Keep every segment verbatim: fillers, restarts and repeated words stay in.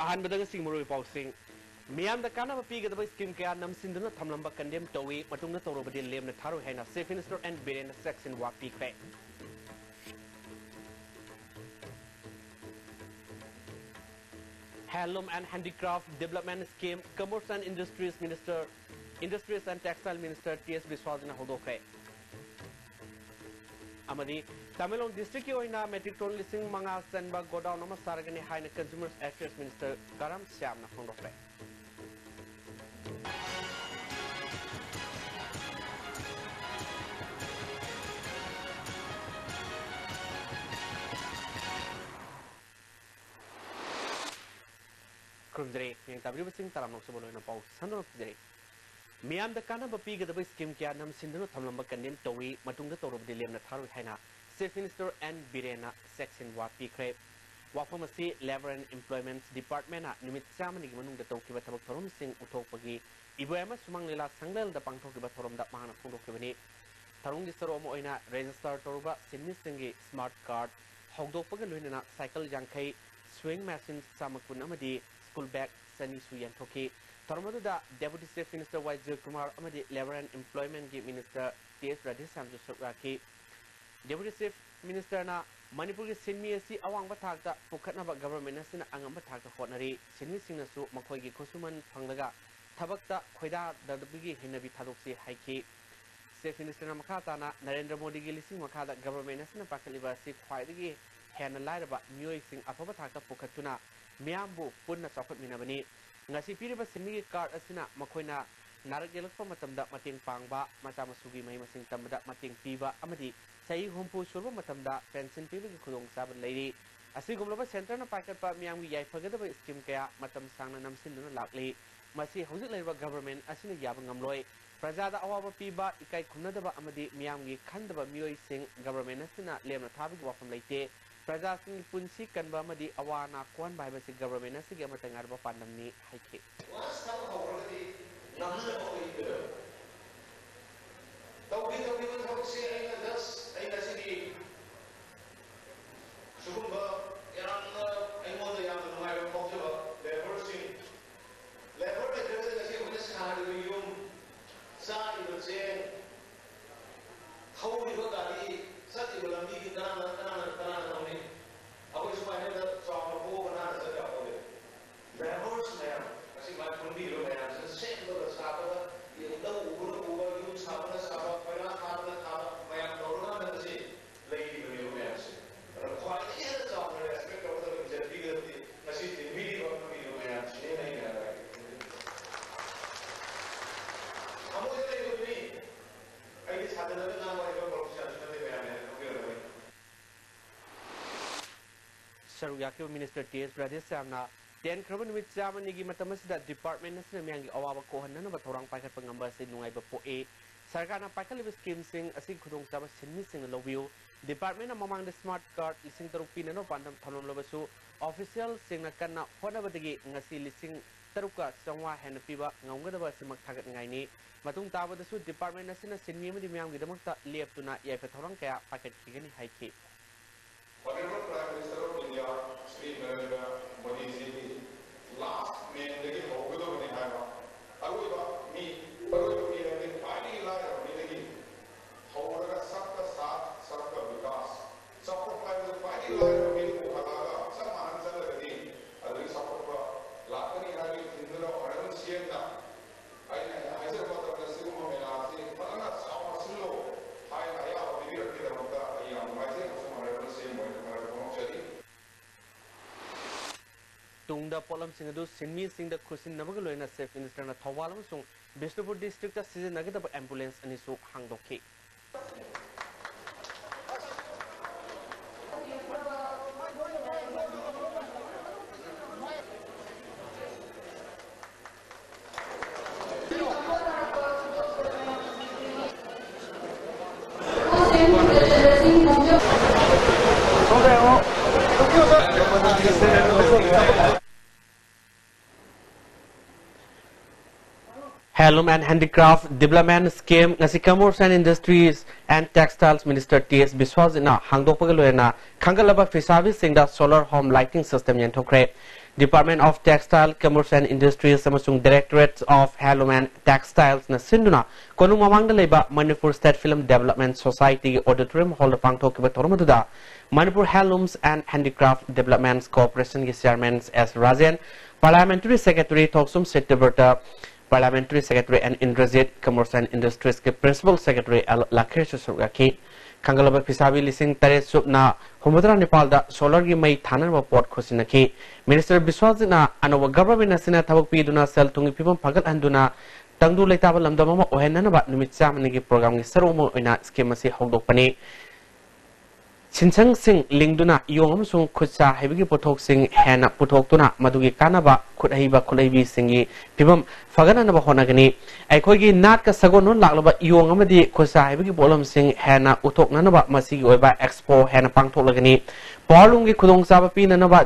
ꯑꯍꯥꯟꯕꯗ ꯉꯁꯤꯒꯤ ꯃꯔꯨꯑꯣꯏꯕ ꯄꯥꯎꯁꯤꯡ꯫ ꯃꯤꯌꯥꯝꯗ ꯀꯥꯟꯅꯕ ꯄꯤꯒꯗꯕ scheme ꯀꯌꯥ ꯅꯝꯁꯤꯟꯗꯨꯅ ꯊꯝꯂꯝꯕ condemn ꯇꯧꯏ, ꯃꯇꯨꯡꯗ ꯇꯧꯔꯕꯗꯤ ꯂꯦꯝꯅ ꯊꯥꯔꯣꯏ ꯍꯥꯏꯅ Chief Minister N ꯕꯤꯔꯦꯟꯅ ꯆꯦꯛꯁꯤꯟꯋꯥ ꯄꯤꯈ꯭ꯔꯦ꯫ Handloom and Handicraft Development Scheme, Commerce and Industries Minister, Industries and Textile Minister T S ꯕꯤꯁ꯭ꯋꯥꯁꯖꯤꯅ ꯍꯧꯗꯣꯛꯈ꯭ꯔꯦ꯫ ꯑꯃꯗꯤ ꯇꯃꯦꯡꯂꯣꯡ district ꯀꯤ ꯑꯣꯏꯅ metric ton ꯂꯤꯁꯤꯡ ꯃꯉꯥ ꯆꯟꯕ godown ꯑꯃ ꯁꯥꯔꯒꯅꯤ ꯍꯥꯏꯅ Consumers Affairs Minister ꯀꯔꯝ ꯁ꯭ꯌꯥꯝꯅ ꯐꯣꯡꯗꯣꯛꯈ꯭ꯔꯦ꯫ ꯈꯨꯔꯨꯝꯖꯔꯤ꯫ ꯃꯤꯌꯥꯝ ꯇꯥꯕꯤꯔꯤꯕꯁꯤꯡ ꯇꯔꯥꯝꯅ ꯑꯣꯛꯆꯕ ꯂꯣꯏꯅ ꯄꯥꯎ ꯁꯟꯗꯣꯛꯅ ꯄꯤꯖꯔꯤ꯫ ꯃꯤꯌꯥꯝꯗ ꯀꯥꯟꯅꯕ ꯄꯤꯒꯗꯕ scheme ꯀꯌꯥ ꯅꯝꯁꯤꯟꯗꯨꯅ ꯊꯝꯂꯝꯕ condemn ꯇꯧꯏ, ꯃꯇꯨꯡꯗ ꯇꯧꯔꯕꯗꯤ ꯂꯦꯝꯅ ꯊꯥꯔꯣꯏ ꯍꯥꯏꯅ Chief Minister N ꯕꯤꯔꯦꯟꯅ ꯆꯦꯛꯁꯤꯟꯋꯥ ꯄꯤꯈ꯭ꯔꯦ꯫ ꯋꯥꯐꯝ ꯑꯁꯤ Labour and Employment Department ꯅ ꯅꯨꯃꯤꯠ ꯆꯥꯝꯃꯅꯤꯒꯤ ꯃꯅꯨꯡꯗ ꯇꯧꯈꯤꯕ ꯊꯕꯛ ꯊꯧꯔꯝꯁꯤꯡ ꯎꯠꯊꯣꯛꯄꯒꯤ ꯏꯕꯣꯌꯥꯏꯃ ꯁꯨꯃꯥꯡ ꯂꯤꯂꯥ ꯁꯪꯂꯦꯟꯗ ꯄꯥꯡꯊꯣꯛꯈꯤꯕ ꯊꯧꯔꯝꯗ ꯃꯍꯥꯛꯅ ꯐꯣꯡꯗꯣꯛꯈꯤꯕꯅꯤ꯫ ꯊꯧꯔꯝꯒꯤ ꯁꯔꯨꯛ ꯑꯃ ꯑꯣꯏꯅ register ꯇꯧꯔꯕ ꯁꯤꯟꯃꯤꯁꯤꯡꯒꯤ smart card ꯍꯧꯗꯣꯛꯄꯒ ꯂꯣꯏꯅꯅ cycle ꯌꯥꯡꯈꯩ, sewing machine ꯆꯥꯝꯃ ꯀꯨꯟ ꯑꯃꯗꯤ school bag ꯆꯅꯤꯁꯨ ꯌꯦꯟꯊꯣꯛꯈꯤ꯫ ꯊꯧꯔꯝ ꯑꯗꯨꯗ Deputy Chief Minister ꯋꯥꯏ ꯖꯣꯏꯀꯨꯃꯥꯔ ꯑꯃꯗꯤ Labour and Employment ꯒꯤ Minister ꯇꯤ ꯑꯦꯁ ꯔꯥꯙꯦꯁ꯭ꯌꯥꯝꯁꯨ ꯁꯔꯨꯛ ꯌꯥꯈꯤ꯫ Deputy Chief Minister ꯅ ꯃꯅꯤꯄꯨꯔꯒꯤ ꯁꯤꯟꯃꯤ ꯑꯁꯤ ꯑꯋꯥꯡꯕ ꯊꯥꯛꯇ ꯄꯨꯈꯠꯅꯕ government ꯑꯁꯤꯅ ꯑꯉꯝꯕ ꯊꯥꯛꯇ ꯍꯣꯠꯅꯔꯤ꯫ ꯁꯤꯟꯃꯤꯁꯤꯡꯅꯁꯨ ꯃꯈꯣꯏꯒꯤ ꯈꯨꯠꯁꯨꯃꯟ ꯐꯪꯂꯒ ꯊꯕꯛꯇ ꯈꯣꯏꯗꯥꯗꯕꯒꯤ ꯍꯩꯅꯕꯤ ꯊꯥꯗꯣꯛꯁꯤ ꯍꯥꯏꯈꯤ꯫ Chief Minister ꯅ ꯃꯈꯥ ꯇꯥꯅ ꯅꯔꯦꯟꯗ꯭ꯔ ꯃꯣꯗꯤꯒꯤ ꯂꯤꯁꯤꯡ ꯃꯈꯥꯗ government ꯑꯁꯤꯅ ꯄꯥꯏꯈꯠꯂꯤꯕ ꯑꯁꯤ ꯈ꯭ꯋꯥꯏꯗꯒꯤ ꯍꯦꯟꯅ ꯂꯥꯏꯔꯕ ꯃꯤꯑꯣꯏꯁꯤꯡ ꯑꯐꯕ ꯊꯥꯛꯇ ꯄꯨꯈꯠꯇꯨꯅ ꯃꯤꯌꯥꯝꯕꯨ ꯄꯨꯟꯅ ꯆꯥꯎꯈꯠꯃꯤꯟꯅꯕꯅꯤ꯫ ꯉꯁꯤ ꯄꯤꯔꯤꯕ ꯁꯤꯟꯃꯤꯒꯤ card ꯑꯁꯤꯅ ꯃꯈꯣꯏꯅ ꯅꯥꯔꯛ ꯌꯦꯛꯂꯛꯄ ꯃꯇꯝꯗ ꯃꯇꯦꯡ ꯄꯥꯡꯕ, ꯃꯆꯥ ꯃꯁꯨꯒꯤ ꯃꯍꯩ ꯃꯁꯤꯡ ꯇꯝꯕꯗ ꯃꯇꯦꯡ ꯄꯤꯕ ꯑꯃꯗꯤ ꯆꯍꯤ ꯍꯨꯝꯐꯨ ꯁꯨꯔꯕ ꯃꯇꯝꯗ pension ꯄꯤꯕꯒꯤ ꯈꯨꯗꯣꯡꯆꯥꯕ ꯂꯩꯔꯤ꯫ ꯑꯁꯤꯒꯨꯝꯂꯕ centre ꯅ ꯄꯥꯏꯈꯠꯄ ꯃꯤꯌꯥꯝꯒꯤ ꯌꯥꯏꯐꯒꯗꯕ scheme ꯀꯌꯥ ꯃꯇꯝ ꯁꯥꯡꯅ ꯅꯝꯁꯤꯟꯗꯨꯅ ꯂꯥꯛꯂꯤ꯫ ꯃꯁꯤ ꯍꯧꯖꯤꯛ ꯂꯩꯔꯤꯕ government ꯑꯁꯤꯅ ꯌꯥꯕ ꯉꯝꯂꯣꯏ꯫ ꯄ꯭ꯔꯖꯥꯗ ꯑꯋꯥꯕ ꯄꯤꯕ, ꯏꯀꯥꯏ ꯈꯨꯝꯅꯗꯕ ꯑꯃꯗꯤ ꯃꯤꯌꯥꯝꯒꯤ ꯈꯟꯗꯕ ꯃꯤꯑꯣꯏꯁꯤꯡ government ꯑꯁꯤꯅ ꯂꯦꯝꯅ ꯊꯥꯕꯒꯤ ꯋꯥꯐꯝ ꯂꯩꯇꯦ꯫ ꯄ꯭ꯔꯖꯥꯁꯤꯡꯒꯤ ꯄꯨꯟꯁꯤ ꯀꯟꯕ ꯑꯃꯗꯤ ꯑꯋꯥ ꯑꯅꯥ ꯀꯣꯛꯍꯟꯕ ꯍꯥꯏꯕꯁꯤ government ꯑꯁꯤꯒꯤ ꯑꯃꯠꯇ ꯉꯥꯏꯔꯕ ꯄꯥꯟꯗꯝꯅꯤ ꯍꯥꯏꯈꯤ꯫ Once ꯊꯕꯛ ꯍꯧꯈ꯭ꯔꯒꯗꯤ ꯉꯝꯅꯅꯕ ꯑꯩꯈꯣꯏ ꯏꯟꯒꯗꯕ꯫ ꯇꯧꯈꯤ ꯇꯧꯈꯤꯕ ꯊꯕꯛꯁꯤ ꯑꯩꯅ just ꯑꯩ ꯉꯁꯤꯗꯤ ꯁꯤꯒꯨꯝꯕ ꯌꯥꯝꯅ ꯑꯩꯉꯣꯟꯗ ꯌꯥꯝꯅ ꯅꯨꯡꯉꯥꯏꯕ ꯐꯥꯎꯖꯕ ꯆꯦꯡ, ꯊꯧꯔꯤꯕ ꯒꯥꯔꯤ, ꯆꯠꯂꯤꯕ ꯂꯝꯕꯤꯒꯤ ꯀꯅꯥꯅ, ꯀꯅꯥꯅ, ꯀꯅꯥꯅ ꯇꯧꯅꯤ? ꯑꯩꯈꯣꯏ ꯁꯨꯃꯥꯏꯅ ꯆꯥꯎꯅ ꯄꯣꯛꯑꯒ ꯅꯥꯟꯅ ꯆꯠ ꯌꯥꯄꯣꯠꯇꯦ꯫ Labourers ꯃꯌꯥꯝ, ꯉꯁꯤ ꯃꯥ ꯄꯨꯟꯕꯤꯔꯤꯕ ꯃꯌꯥꯝꯁꯤꯅ ꯁꯦꯝꯕꯒ ꯁꯥꯕꯒ, ꯂꯧ ꯎꯕꯅ ꯎꯕ, ꯌꯨꯝ ꯁꯥꯕꯅ ꯁꯥꯕ, ꯀꯣꯏꯂꯥ ꯊꯥꯕꯅ ꯊꯥꯕ, ꯃꯌꯥꯝ ꯇꯧꯔꯀꯥꯟꯗ ꯉꯁꯤ ꯂꯩꯔꯤꯕꯅꯦꯕ ꯃꯌꯥꯝꯁꯦ꯫ ꯑꯗꯨꯅ ꯈ꯭ꯋꯥꯏꯗꯒꯤ ꯍꯦꯟꯅ ꯆꯥꯎꯅ respect ꯇꯧꯒꯗꯕ, ꯏꯖꯠ ꯄꯤꯒꯗꯕꯗꯤ ꯉꯁꯤ ꯊꯤꯟꯕꯤꯔꯤꯕ, ꯐꯝꯕꯤꯔꯤꯕ ꯃꯌꯥꯝꯁꯤꯅꯦꯅ ꯑꯩꯅ ꯍꯥꯏꯔꯒꯦ꯫ ꯊꯃꯣꯏꯗ ꯂꯩꯕꯗꯨꯅꯤ꯫ ꯑꯩꯗꯤ ꯁꯥꯖꯤꯟꯅꯕ ꯉꯥꯡꯕ ꯍꯩꯕ politicianꯁꯨ ꯅꯠꯇꯦ, ꯃꯌꯥꯝꯅ ꯈꯪꯕꯤꯔꯝꯒꯅꯤ꯫ ꯁꯔꯨꯛ ꯌꯥꯈꯤꯕ ꯃꯤꯅꯤꯁꯇꯔ ꯇꯤ ꯑꯦꯁ ꯔꯥꯙꯦꯁ꯭ꯌꯥꯝꯅ ꯇꯦꯟꯈ꯭ꯔꯕ ꯅꯨꯃꯤꯠ ꯆꯥꯝꯃꯅꯤꯒꯤ ꯃꯇꯝ ꯑꯁꯤꯗ department ꯑꯁꯤꯅ ꯃꯤꯌꯥꯝꯒꯤ ꯑꯋꯥꯕ ꯀꯣꯛꯍꯟꯅꯅꯕ ꯊꯧꯔꯥꯡ ꯄꯥꯏꯈꯠꯄ ꯉꯝꯕ ꯑꯁꯤ ꯅꯨꯡꯉꯥꯏꯕ ꯄꯣꯛꯏ꯫ ꯁꯔꯀꯥꯔꯅ ꯄꯥꯏꯈꯠꯂꯤꯕ schemeꯁꯤꯡ ꯑꯁꯤꯒꯤ ꯈꯨꯗꯣꯡꯆꯥꯕ ꯁꯤꯟꯃꯤꯁꯤꯡꯅ ꯂꯧꯕꯤꯌꯨ꯫ Departmentꯅ ꯃꯃꯥꯡꯗ smart card ꯂꯤꯁꯤꯡ ꯇꯔꯨꯛ ꯄꯤꯅꯅꯕ ꯄꯥꯟꯗꯝ ꯊꯝꯂꯝꯂꯕꯁꯨ, officialꯁꯤꯡꯅ ꯀꯟꯅ ꯍꯣꯠꯅꯕꯗꯒꯤ ꯉꯁꯤ ꯂꯤꯁꯤꯡ ꯇꯔꯨꯛꯀ ꯆꯥꯝꯃꯉꯥ ꯍꯦꯟꯅ ꯄꯤꯕ ꯉꯝꯒꯗꯕ ꯑꯁꯤꯃꯛ ꯊꯥꯒꯠꯅꯤꯡꯉꯥꯏꯅꯤ꯫ ꯃꯇꯨꯡ ꯇꯥꯕꯗꯁꯨ department ꯑꯁꯤꯅ ꯁꯤꯟꯃꯤ ꯑꯃꯗꯤ ꯃꯤꯌꯥꯝꯒꯤꯗꯃꯛꯇ ꯂꯦꯞꯇꯨꯅ ꯌꯥꯏꯐ ꯊꯧꯔꯥꯡ ꯀꯌꯥ ꯄꯥꯏꯈꯠꯈꯤꯒꯅꯤ ꯍꯥꯏꯈꯤ꯫ Honorable Prime Minister of India, Shri Narendra Modi ji, last manꯗꯒꯤ ꯍꯧꯒꯗꯕꯅꯤ ꯍꯥꯏꯕ, ꯑꯔꯣꯏꯕ ꯃꯤ, ꯑꯔꯣꯏꯕ ꯃꯤ ꯍꯥꯏꯕꯗꯤ ꯈ꯭ꯋꯥꯏꯗꯒꯤ ꯂꯥꯏꯔꯕ ꯃꯤꯗꯒꯤ ꯍꯧꯔꯒ ꯁꯕꯀꯥ ꯁꯥꯊ, ꯁꯕꯀꯥ ꯕꯤꯀꯥꯁ, ꯆꯥꯎꯈꯠꯄ ꯍꯥꯏꯕꯗꯨ ꯈ꯭ꯋꯥꯏꯗꯒꯤ ꯂꯥꯏꯔꯕ ꯃꯤꯗ ꯄꯨꯈꯠꯂꯛꯑꯒ ꯆꯞ ꯃꯥꯟꯅꯅ ꯆꯠꯂꯒꯗꯤ ꯑꯗꯨꯗꯒꯤ ꯆꯥꯎꯈꯠꯄ ꯂꯥꯛꯀꯅꯤ ꯍꯥꯏꯕꯒꯤ ꯊꯤꯝꯗꯨꯗ Honorable ꯁꯤ ꯑꯦꯝꯅ ꯑꯩꯅ ꯍꯥꯏꯖꯔꯛꯄ ꯃꯇꯝꯗ ꯁꯤꯒꯨꯝꯕ ꯃꯦꯂꯥ ꯑꯁꯤ ꯐꯖꯅ ꯆꯥꯎꯅ ꯁꯤꯜꯂꯨ ꯍꯥꯏꯅ ꯑꯌꯥꯕ ꯄꯤꯕꯤꯔꯛꯄꯒꯤꯗꯃꯛꯇ ꯑꯩ ꯌꯥꯝ ꯅꯨꯡꯉꯥꯏꯖꯩ ꯑꯃꯁꯨꯡ Honorable ꯁꯤ ꯑꯦꯝ ꯑꯣꯏꯅ ꯊꯥꯒꯠꯄ ꯐꯣꯡꯗꯣꯛꯆꯔꯤ꯫ ꯇꯨꯡꯗ ꯄꯣꯠꯂꯝꯁꯤꯡ ꯑꯗꯨ ꯁꯤꯟꯃꯤꯁꯤꯡꯗ ꯈꯨꯠꯁꯤꯟꯅꯕꯒ ꯂꯣꯏꯅꯅ Chief Ministerꯅ ꯊꯧꯕꯥꯜ ꯑꯃꯁꯨꯡ ꯕꯤꯁꯅꯨꯄꯨꯔ districtꯇ ꯁꯤꯖꯤꯟꯅꯒꯗꯕ ambulance ꯑꯅꯤꯁꯨ ꯍꯥꯡꯗꯣꯛꯈꯤ꯫ Handloom and Handicraft Development Scheme ꯉꯁꯤ Commerce and Industries and Textiles Minister T S ꯕꯤꯁ꯭ꯋꯥꯖꯤꯠꯅ ꯍꯥꯡꯗꯣꯛꯄꯒ ꯂꯣꯏꯅꯅ ꯈꯟꯒꯠꯂꯕ ꯐꯤꯁꯥꯕꯤꯁꯤꯡꯗ solar home lighting system ꯌꯦꯟꯊꯣꯛꯈ꯭ꯔꯦ꯫ Department of Textile, Commerce and Industries ꯑꯃꯁꯨꯡ Directorate of Handloom and Textiles ꯅ ꯁꯤꯟꯗꯨꯅ ꯀꯣꯅꯨꯡ ꯃꯃꯥꯡꯗ ꯂꯩꯕ Manipur State Film Development Society ꯒꯤ auditorium hall ꯗ ꯄꯥꯡꯊꯣꯛꯈꯤꯕ ꯊꯧꯔꯝ ꯑꯗꯨꯗ Manipur Handlooms and Handicraft Development Corporation ꯒꯤ Chairman S Rajen, Parliamentary Secretary ꯊꯣꯛꯁꯨꯝ ꯁꯤꯇꯕ꯭ꯔꯇ, Parliamentary Secretary N Indrajit, Commerce and Industries ꯀꯤ Principal Secretary ꯑꯦꯜ ꯂꯥꯈꯦꯁꯁꯨ ꯁꯔꯨꯛ ꯌꯥꯈꯤ꯫ ꯈꯟꯒꯠꯂꯕ ꯐꯤꯁꯥꯕꯤ ꯂꯤꯁꯤꯡ ꯇꯔꯦꯠ ꯆꯨꯞꯅ ꯍꯨꯝꯐꯨꯇꯔꯥ ꯅꯤꯄꯥꯜꯗ solar ꯒꯤ ꯃꯩ ꯊꯥꯅꯅꯕ ꯄꯣꯠ ꯈꯨꯠꯁꯤꯟꯅꯈꯤ꯫ Minister ꯕꯤꯁ꯭ꯋꯥꯖꯤꯠꯅ ꯑꯅꯧꯕ government ꯑꯁꯤꯅ ꯊꯕꯛ ꯄꯤꯗꯨꯅ ꯁꯦꯜ ꯊꯨꯝꯒꯤ ꯐꯤꯕꯝ ꯐꯒꯠꯍꯟꯗꯨꯅ ꯇꯪꯗꯨ ꯂꯩꯇꯥꯕ ꯂꯝꯗꯝ ꯑꯃ ꯑꯣꯏꯍꯟꯅꯅꯕ ꯅꯨꯃꯤꯠ ꯆꯥꯝꯃꯅꯤꯒꯤ program ꯒꯤ ꯁꯔꯨꯛ ꯑꯃ ꯑꯣꯏꯅ scheme ꯑꯁꯤ ꯍꯧꯗꯣꯛꯄꯅꯤ꯫ ꯁꯤꯟꯁꯪꯁꯤꯡ ꯂꯤꯡꯗꯨꯅ ꯌꯣꯡ ꯑꯃꯁꯨꯡ ꯈꯨꯠꯁꯥ ꯍꯩꯕꯒꯤ ꯄꯣꯠꯊꯣꯛꯁꯤꯡ ꯍꯦꯟꯅ ꯄꯨꯊꯣꯛꯇꯨꯅ ꯃꯗꯨꯒꯤ ꯀꯥꯟꯅꯕ ꯈꯨꯠꯍꯩꯕ ꯈꯨꯠꯍꯩꯕꯤꯁꯤꯡꯒꯤ ꯐꯤꯕꯝ ꯐꯒꯠꯅꯅꯕ ꯍꯣꯠꯅꯒꯅꯤ꯫ ꯑꯩꯈꯣꯏꯒꯤ ꯅꯥꯠꯀ ꯁꯥꯒꯣꯟꯅꯅ ꯂꯥꯛꯂꯕ ꯌꯣꯡ ꯑꯃꯗꯤ ꯈꯨꯠꯁꯥ ꯍꯩꯕꯒꯤ ꯄꯣꯠꯂꯝꯁꯤꯡ ꯍꯦꯟꯅ ꯎꯠꯊꯣꯛꯅꯅꯕ ꯃꯁꯤꯒꯤ ꯑꯣꯏꯕ expo ꯍꯦꯟꯅ ꯄꯥꯡꯊꯣꯛꯂꯒꯅꯤ꯫ Powerloom ꯒꯤ ꯈꯨꯗꯣꯡꯆꯥꯕ ꯄꯤꯅꯅꯕ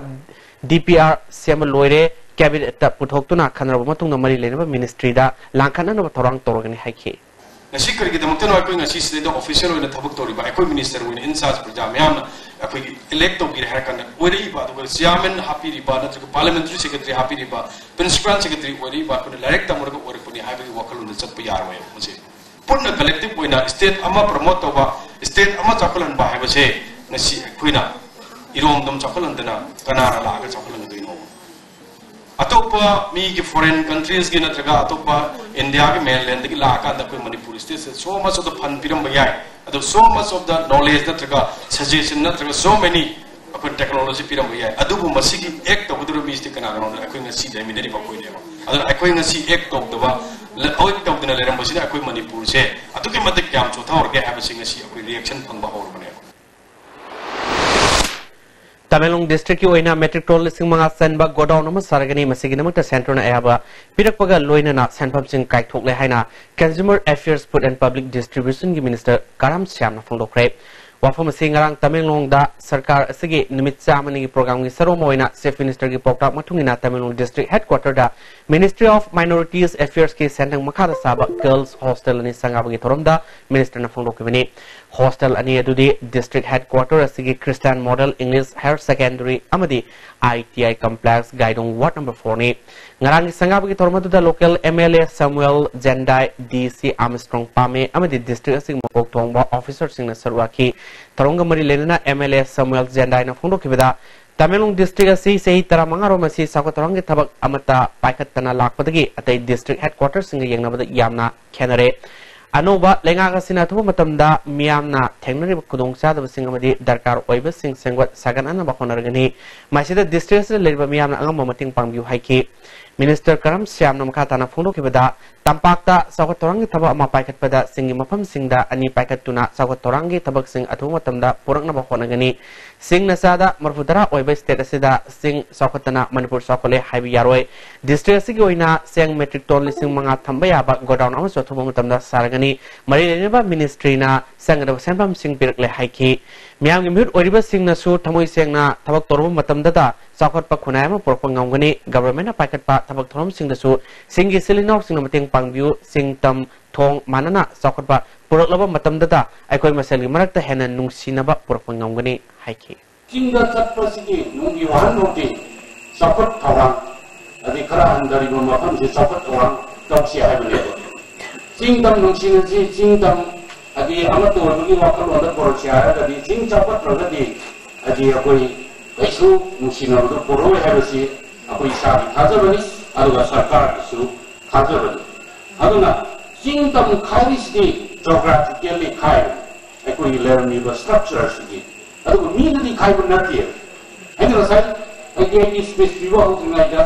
D P R ꯁꯦꯝꯕ ꯂꯣꯏꯔꯦ꯫ Cabinet ꯇ ꯄꯨꯊꯣꯛꯇꯨꯅ ꯈꯟꯅꯔꯕ ꯃꯇꯨꯡꯗ ꯃꯔꯤ ꯂꯩꯅꯕ ministry ꯗ ꯂꯥꯡꯈꯠꯅꯅꯕ ꯊꯧꯔꯥꯡ ꯇꯧꯔꯒꯅꯤ ꯍꯥꯏꯈꯤ꯫ ꯉꯁꯤ ꯀꯔꯤꯒꯤꯗꯃꯛꯇꯅꯣ ꯑꯩꯈꯣꯏ ꯉꯁꯤ ꯁꯤꯗꯩꯗ official ꯑꯣꯏꯅ ꯊꯕꯛ ꯇꯧꯔꯤꯕ ꯑꯩꯈꯣꯏ minister ꯑꯣꯏꯅ in charge ꯄ꯭ꯔꯖꯥ ꯃꯌꯥꯝꯅ ꯑꯩꯈꯣꯏꯒꯤ elect ꯇꯧꯕꯤꯔꯦ ꯍꯥꯏꯔ ꯀꯥꯟꯗ ꯑꯣꯏꯔꯛꯏꯕ, ꯑꯗꯨꯒ chairman ꯍꯥꯞꯄꯤꯔꯤꯕ ꯅꯠꯇ꯭ꯔꯒ parliamentary secretary ꯍꯥꯞꯄꯤꯔꯤꯕ, principal secretary ꯑꯣꯏꯔꯛꯏꯕ ꯑꯩꯈꯣꯏꯅ ꯂꯥꯏꯔꯤꯛ ꯇꯝꯃꯨꯔꯒ ꯑꯣꯏꯔꯛꯄꯅꯤ ꯍꯥꯏꯕꯒꯤ ꯋꯥꯈꯜꯂꯣꯟꯗ ꯆꯠꯄ ꯌꯥꯔꯣꯏ꯫ ꯃꯁꯤ ꯄꯨꯟꯅ collective ꯑꯣꯏꯅ state ꯑꯃ promote ꯇꯧꯕ, state ꯑꯃ ꯆꯥꯎꯈꯠꯍꯟꯕ ꯍꯥꯏꯕꯁꯦ ꯉꯁꯤ ꯑꯩꯈꯣꯏꯅ ꯏꯔꯣꯝꯗꯣꯝ ꯆꯥꯎꯈꯠꯍꯟꯗꯅ ꯀꯅꯥꯅ ꯂꯥꯛꯑꯒ ꯆꯥꯎꯈꯠꯍꯟꯒꯗꯣꯏꯅꯣ? ꯑꯇꯣꯞꯄ ꯃꯤꯒꯤ foreign countries ꯀꯤ ꯅꯠꯇ꯭ꯔꯒ ꯑꯇꯣꯞꯄ India ꯒꯤ mainland ꯗꯒꯤ ꯂꯥꯛꯑꯀꯥꯟꯗ ꯑꯩꯈꯣꯏ Manipur state say so much of the fund ꯄꯤꯔꯝꯕ ꯌꯥꯏ, ꯑꯗꯣ so much of the knowledge ꯅꯠꯇ꯭ꯔꯒ suggestion ꯅꯠꯇ꯭ꯔꯒ so many ꯑꯩꯈꯣꯏ technology ꯄꯤꯔꯝꯕ ꯌꯥꯏ, ꯑꯗꯨꯕꯨ ꯃꯁꯤꯒꯤ act ꯇꯧꯒꯗꯧꯔꯤꯕ ꯃꯤꯁꯤꯗꯤ ꯀꯅꯥꯒꯤꯅꯣꯗ ꯑꯩꯈꯣꯏ ꯉꯁꯤ ꯂꯩꯃꯤꯟꯅꯔꯤꯕ ꯑꯩꯈꯣꯏꯅꯦꯕ꯫ ꯑꯗꯨꯅ ꯑꯩꯈꯣꯏ ꯉꯁꯤ act ꯇꯧꯗꯕ, act ꯇꯧꯗꯅ ꯂꯩꯔꯝꯕꯁꯤꯅ ꯑꯩꯈꯣꯏ ꯃꯅꯤꯄꯨꯔꯁꯦ ꯑꯗꯨꯛꯀꯤ ꯃꯇꯤꯛ ꯀꯌꯥꯝ ꯆꯣꯊꯍꯧꯔꯒꯦ ꯍꯥꯏꯕꯁꯤ ꯉꯁꯤ ꯑꯩꯈꯣꯏ reaction ꯐꯪꯕ ꯍꯧꯔꯕꯅꯦꯕ꯫ ꯇꯃꯦꯡꯂꯣꯡ district ꯀꯤ ꯑꯣꯏꯅ metric ton ꯂꯤꯁꯤꯡ ꯃꯉꯥ ꯆꯟꯕ godown ꯑꯃ ꯁꯥꯔꯒꯅꯤ꯫ ꯃꯁꯤꯒꯤꯗꯃꯛꯇ centre ꯅ ꯑꯌꯥꯕ ꯄꯤꯔꯛꯄꯒ ꯂꯣꯏꯅꯅ ꯁꯦꯟꯐꯝꯁꯤꯡ ꯀꯥꯏꯊꯣꯛꯂꯦ ꯍꯥꯏꯅ Consumer Affairs, Food and Public Distribution ꯒꯤ minister ꯀꯔꯥꯝ ꯁ꯭ꯌꯥꯝꯅ ꯐꯣꯡꯗꯣꯛꯈ꯭ꯔꯦ꯫ ꯋꯥꯐꯝ ꯑꯁꯤ ꯉꯔꯥꯡ ꯇꯃꯦꯡꯂꯣꯡꯗ ꯁꯔꯀꯥꯔ ꯑꯁꯤꯒꯤ ꯅꯨꯃꯤꯠ ꯆꯥꯝꯃꯅꯤꯒꯤ ꯄ꯭ꯔꯣꯒ꯭ꯔꯥꯝꯒꯤ ꯁꯔꯨꯛ ꯑꯃ ꯑꯣꯏꯅ Chief Ministerꯒꯤ ꯄꯥꯎꯇꯥꯛ ꯃꯇꯨꯡ ꯏꯟꯅ Tamenglong District Headquarterꯗ Ministry of Minorities Affairsꯀꯤ ꯁꯦꯟꯊꯪ ꯃꯈꯥꯗ ꯁꯥꯕ Girls Hostel ꯑꯅꯤ ꯁꯪꯒꯥꯕꯒꯤ ꯊꯧꯔꯝꯗ Ministerꯅ ꯐꯣꯡꯗꯣꯛꯈꯤꯕꯅꯤ꯫ Hostel ꯑꯅꯤ ꯑꯗꯨꯗꯤ District Headquarter ꯑꯁꯤꯒꯤ Christian Model English Higher Secondary ꯑꯃꯗꯤ ITI Complex ꯒꯥꯏꯗꯣꯡ Ward number fourꯅꯤ꯫ ꯉꯔꯥꯡꯒꯤ ꯁꯪꯒꯥꯕꯒꯤ ꯊꯧꯔꯝ ꯑꯗꯨꯗ local MLA Samuel Jendai, DC Armstrong Pame ꯑꯃꯗꯤ district ꯑꯁꯤꯒꯤ ꯃꯀꯣꯛ ꯊꯣꯡꯕ officerꯁꯤꯡꯅ ꯁꯔꯨꯛ ꯌꯥꯈꯤ꯫ ꯊꯧꯔꯝꯒ ꯃꯔꯤ ꯂꯩꯅꯅ MLA Samuel Jendaina ꯐꯣꯡꯗꯣꯛꯈꯤꯕꯗ, Tamenglong district ꯑꯁꯤ ꯆꯍꯤ ꯇꯔꯥꯃꯉꯥ ꯔꯣꯝ ꯑꯁꯤ ꯆꯥꯎꯈꯠ ꯊꯧꯔꯥꯡꯒꯤ ꯊꯕꯛ ꯑꯃꯠꯇ ꯄꯥꯏꯈꯠꯇꯅ ꯂꯥꯛꯄꯗꯒꯤ ꯑꯇꯩ district headquarterꯁꯤꯡꯒ ꯌꯦꯡꯅꯕꯗ ꯌꯥꯝꯅ ꯈꯦꯠꯅꯔꯦ꯫ ꯑꯅꯧꯕ ꯂꯩꯉꯥꯛ ꯑꯁꯤꯅ ꯑꯊꯨꯕ ꯃꯇꯝꯗ ꯃꯤꯌꯥꯝꯅ ꯊꯦꯡꯅꯔꯤꯕ ꯈꯨꯗꯣꯡꯆꯥꯗꯕꯁꯤꯡ ꯑꯃꯗꯤ ꯗꯔꯀꯥꯔ ꯑꯣꯏꯕꯁꯤꯡ ꯁꯦꯝꯒꯠ ꯁꯥꯒꯠꯅꯅꯕ ꯍꯣꯠꯅꯔꯒꯅꯤ꯫ ꯃꯁꯤꯗ district ꯑꯁꯤꯗ ꯂꯩꯔꯤꯕ ꯃꯤꯌꯥꯝꯅ ꯑꯉꯝꯕ ꯃꯇꯦꯡ ꯄꯥꯡꯕꯤꯌꯨ ꯍꯥꯏꯈꯤ꯫ Minister ꯀꯔꯝ ꯁ꯭ꯌꯥꯝꯅ ꯃꯈꯥ ꯇꯥꯅ ꯐꯣꯡꯗꯣꯛꯈꯤꯕꯗ, ꯇꯝꯄꯥꯛꯇ ꯆꯥꯎꯈꯠ ꯊꯧꯔꯥꯡꯒꯤ ꯊꯕꯛ ꯑꯃ ꯄꯥꯏꯈꯠꯄꯗ ꯆꯤꯡꯒꯤ ꯃꯐꯝꯁꯤꯡꯗ ꯑꯅꯤ ꯄꯥꯏꯈꯠꯇꯨꯅ ꯆꯥꯎꯈꯠ ꯊꯧꯔꯥꯡꯒꯤ ꯊꯕꯛꯁꯤꯡ ꯑꯊꯨꯕ ꯃꯇꯝꯗ ꯄꯨꯔꯛꯅꯕ ꯍꯣꯠꯅꯒꯅꯤ꯫ ꯆꯤꯡꯅ ꯆꯥꯗ ꯃꯔꯐꯨ ꯇꯔꯥ ꯑꯣꯏꯕ state ꯑꯁꯤꯗ ꯆꯤꯡ ꯆꯥꯎꯈꯠꯇꯅ ꯃꯅꯤꯄꯨꯔ ꯆꯥꯎꯈꯠꯂꯦ ꯍꯥꯏꯕ ꯌꯥꯔꯣꯏ꯫ District ꯑꯁꯤꯒꯤ ꯑꯣꯏꯅ ꯆꯦꯡ metric ton ꯂꯤꯁꯤꯡ ꯃꯉꯥ ꯊꯝꯕ ꯌꯥꯕ godown ꯑꯃꯁꯨ ꯑꯊꯨꯕ ꯃꯇꯝꯗ ꯁꯥꯔꯒꯅꯤ꯫ ꯃꯔꯤ ꯂꯩꯅꯕ ministryꯅ ꯆꯪꯒꯗꯕ ꯁꯦꯟꯐꯝꯁꯤꯡ ꯄꯤꯔꯛꯂꯦ ꯍꯥꯏꯈꯤ꯫ ꯃꯤꯌꯥꯝꯒꯤ ꯃꯤꯍꯨꯠ ꯑꯣꯏꯔꯤꯕꯁꯤꯡꯅꯁꯨ ꯊꯃꯣꯏ ꯁꯦꯡꯅ ꯊꯕꯛ ꯇꯧꯔꯨꯕ ꯃꯇꯝꯗꯇ ꯆꯥꯎꯈꯠꯄ ꯈꯨꯟꯅꯥꯏ ꯑꯃ ꯄꯨꯔꯛꯄ ꯉꯝꯒꯅꯤ꯫ Governmentꯅ ꯄꯥꯏꯈꯠꯄ ꯊꯕꯛ ꯊꯧꯔꯝꯁꯤꯡꯗꯁꯨ ꯆꯤꯡꯒꯤ ꯏꯆꯤꯜ ꯏꯅꯥꯎꯁꯤꯡꯅ ꯃꯇꯦꯡ ꯄꯥꯡꯕꯤꯌꯨ꯫ ꯆꯤꯡ ꯇꯝ ꯊꯣꯡ ꯃꯥꯟꯅꯅ ꯆꯥꯎꯈꯠꯄ ꯄꯨꯔꯛꯂꯕ ꯃꯇꯝꯗꯇ ꯑꯩꯈꯣꯏ ꯃꯁꯦꯜꯒꯤ ꯃꯔꯛꯇ ꯍꯦꯟꯅ ꯅꯨꯡꯁꯤꯅꯕ ꯄꯨꯔꯛꯄ ꯉꯝꯒꯅꯤ ꯍꯥꯏꯈꯤ꯫ ꯆꯤꯡꯗ ꯆꯠꯄꯁꯤꯒꯤ ꯅꯨꯡꯒꯤ ꯋꯥꯍꯟꯊꯣꯛꯇꯤ ꯆꯥꯎꯈꯠ ꯊꯧꯔꯥꯡ, ꯑꯗꯩ ꯈꯔ ꯍꯟꯊꯔꯤꯕ ꯃꯐꯝꯁꯦ ꯆꯥꯎꯈꯠ ꯊꯧꯔꯥꯡ ꯇꯧꯁꯤ ꯍꯥꯏꯕꯅꯦꯕ꯫ ꯆꯤꯡ ꯇꯝ ꯅꯨꯡꯁꯤꯅꯁꯤ, ꯆꯤꯡ ꯇꯝ ꯑꯗꯤ ꯑꯃꯠꯇ ꯑꯣꯏꯕꯒꯤ ꯋꯥꯈꯜꯂꯣꯟꯗ ꯄꯨꯔꯛꯁꯤ ꯍꯥꯏꯔꯒꯗꯤ, ꯆꯤꯡ ꯆꯥꯎꯈꯠꯇ꯭ꯔꯒꯗꯤ ꯑꯗꯤ ꯑꯩꯈꯣꯏ ꯀꯩꯁꯨ ꯅꯨꯡꯁꯤꯅꯕꯗꯨ ꯄꯨꯔꯛꯑꯣꯏ ꯍꯥꯏꯕꯁꯤ ꯑꯩꯈꯣꯏ ꯏꯁꯥꯒꯤ ꯊꯥꯖꯕꯅꯤ, ꯑꯗꯨꯒ ꯁꯔꯀꯥꯔꯒꯤꯁꯨ ꯊꯥꯖꯕꯅꯤ꯫ ꯑꯗꯨꯅ ꯆꯤꯡ ꯇꯝ ꯈꯥꯏꯔꯤꯁꯤꯗꯤ geographically ꯈꯥꯏꯕꯅꯤ, ꯑꯩꯈꯣꯏꯒꯤ ꯂꯩꯔꯝꯃꯤꯕ structureꯁꯤꯗꯤ꯫ ꯑꯗꯨꯕꯨ ꯃꯤꯗꯨꯗꯤ ꯈꯥꯏꯕ ꯅꯠꯇꯦ꯫ ꯑꯩꯅ ꯉꯁꯥꯏ ꯑꯩꯒꯤ, ꯑꯩꯒꯤ speech ꯄꯤꯕ ꯍꯧꯗ꯭ꯔꯤꯉꯩꯗ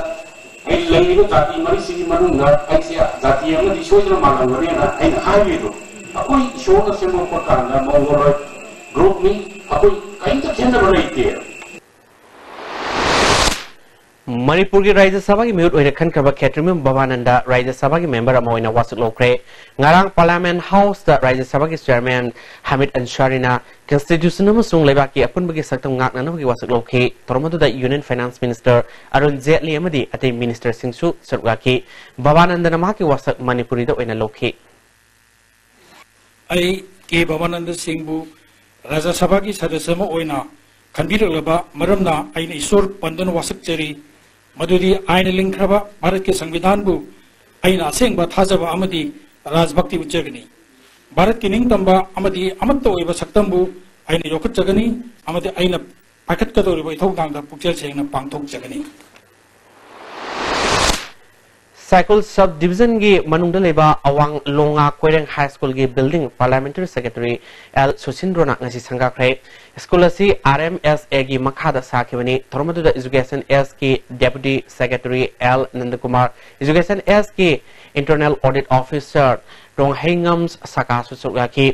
ꯑꯩ ꯂꯩꯔꯤꯕ ꯖꯥꯇꯤ ꯃꯔꯤꯁꯤꯒꯤ ꯃꯅꯨꯡꯗ ꯑꯩꯁꯦ ꯖꯥꯇꯤ ꯑꯃꯗꯤ ꯁꯣꯏꯗꯅ ꯃꯥꯜꯂꯝꯒꯅꯤꯅ ꯑꯩꯅ ꯍꯥꯏꯔꯤꯗꯣ, ꯑꯩꯈꯣꯏ ꯏꯁꯣꯔꯅ ꯁꯦꯝꯃꯛꯄ ꯀꯥꯟꯗ Mongoloid groupꯅꯤ, ꯑꯩꯈꯣꯏ ꯀꯔꯤꯝꯇ ꯈꯦꯠꯅꯕ ꯂꯩꯇꯦ꯫ ꯃꯅꯤꯄꯨꯔꯒꯤ ꯔꯥꯖ꯭ꯌ ꯁꯚꯥꯒꯤ ꯃꯤꯍꯨꯠ ꯑꯣꯏꯅ ꯈꯟꯈ꯭ꯔꯕ ꯈꯦꯇ꯭ꯔꯤꯃꯌꯨꯝ ꯕꯕꯥꯅꯟꯗ ꯔꯥꯖ꯭ꯌ ꯁꯚꯥꯒꯤ member ꯑꯃ ꯑꯣꯏꯅ ꯋꯥꯁꯛ ꯂꯧꯈ꯭ꯔꯦ꯫ ꯉꯔꯥꯡ Parliament Houseꯇ ꯔꯥꯖ꯭ꯌ ꯁꯚꯥꯒꯤ chairman ꯍꯥꯃꯤꯗ ꯑꯟꯁꯥꯔꯤꯅ Constitution ꯑꯃꯁꯨꯡ ꯂꯩꯕꯥꯛꯀꯤ ꯑꯄꯨꯟꯕꯒꯤ ꯁꯛꯇꯝ ꯉꯥꯛꯅꯅꯕꯒꯤ ꯋꯥꯁꯛ ꯂꯧꯈꯤ꯫ ꯊꯧꯔꯝ ꯑꯗꯨꯗ Union Finance Minister Arun Jaitley ꯑꯃꯗꯤ ꯑꯇꯩ ministerꯁꯤꯡꯁꯨ ꯁꯔꯨꯛ ꯌꯥꯈꯤ꯫ ꯚꯕꯥꯅꯟꯗꯅ ꯃꯍꯥꯛꯀꯤ ꯋꯥꯁꯛ ꯃꯅꯤꯄꯨꯔꯤꯗ ꯑꯣꯏꯅ ꯂꯧꯈꯤ꯫ ꯑꯩ ꯀꯦ ꯚꯕꯥꯅꯟꯗ ꯁꯤꯡꯕꯨ ꯔꯥꯖ꯭ꯌ ꯁꯚꯥꯒꯤ ꯁꯗꯁ꯭ꯌ ꯑꯃ ꯑꯣꯏꯅ ꯈꯟꯕꯤꯔꯛꯂꯕ ꯃꯔꯝꯅ ꯑꯩꯅ ꯏꯁꯣꯔ ꯄꯟꯗꯨꯅ ꯋꯥꯁꯛꯆꯔꯤ꯫ ꯃꯗꯨꯗꯤ ꯑꯥꯏꯟꯅ ꯂꯤꯡꯈ꯭ꯔꯕ ꯚꯥꯔꯠꯀꯤ ꯁꯪꯕꯤꯙꯥꯟꯕꯨ ꯑꯩꯅ ꯑꯁꯦꯡꯕ ꯊꯥꯖꯕ ꯑꯃꯗꯤ ꯔꯥꯖꯚꯛꯇꯤ ꯎꯠꯆꯒꯅꯤ꯫ ꯚꯥꯔꯠꯀꯤ ꯅꯤꯡꯇꯝꯕ ꯑꯃꯗꯤ ꯑꯃꯠꯇ ꯑꯣꯏꯕ ꯁꯛꯇꯝꯕꯨ ꯑꯩꯅ ꯌꯣꯛꯈꯠꯆꯒꯅꯤ ꯑꯃꯗꯤ ꯑꯩꯅ ꯄꯥꯏꯈꯠꯀꯗꯧꯔꯤꯕ ꯏꯊꯧꯗꯥꯡꯗ ꯄꯨꯛꯆꯦꯜ ꯁꯦꯡꯅ ꯄꯥꯡꯊꯣꯛꯆꯒꯅꯤ꯫ ꯁꯥꯏꯀꯨꯜ sub divisionꯒꯤ ꯃꯅꯨꯡꯗ ꯂꯩꯕ ꯑꯋꯥꯡ ꯂꯣꯉꯥ ꯀꯣꯏꯔꯦꯡ High Schoolꯒꯤ building Parliamentary Secretary ꯑꯦꯜ ꯁꯨꯁꯤꯟꯗ꯭ꯔꯣꯅ ꯉꯁꯤ ꯁꯪꯒꯥꯈ꯭ꯔꯦ꯫ ꯁ꯭ꯀꯨꯜ ꯑꯁꯤ ꯑꯥꯔ ꯑꯦꯝ ꯑꯦꯁ ꯑꯦꯒꯤ ꯃꯈꯥꯗ ꯁꯥꯈꯤꯕꯅꯤ꯫ ꯊꯧꯔꯝ ꯑꯗꯨꯗ Education Sꯀꯤ Deputy Secretary L Nandakumar, Education Sꯀꯤ Internal Audit Officer ꯔꯣꯡꯍꯩꯉꯝ ꯁꯀꯥꯁꯨ ꯁꯔꯨꯛ ꯌꯥꯈꯤ꯫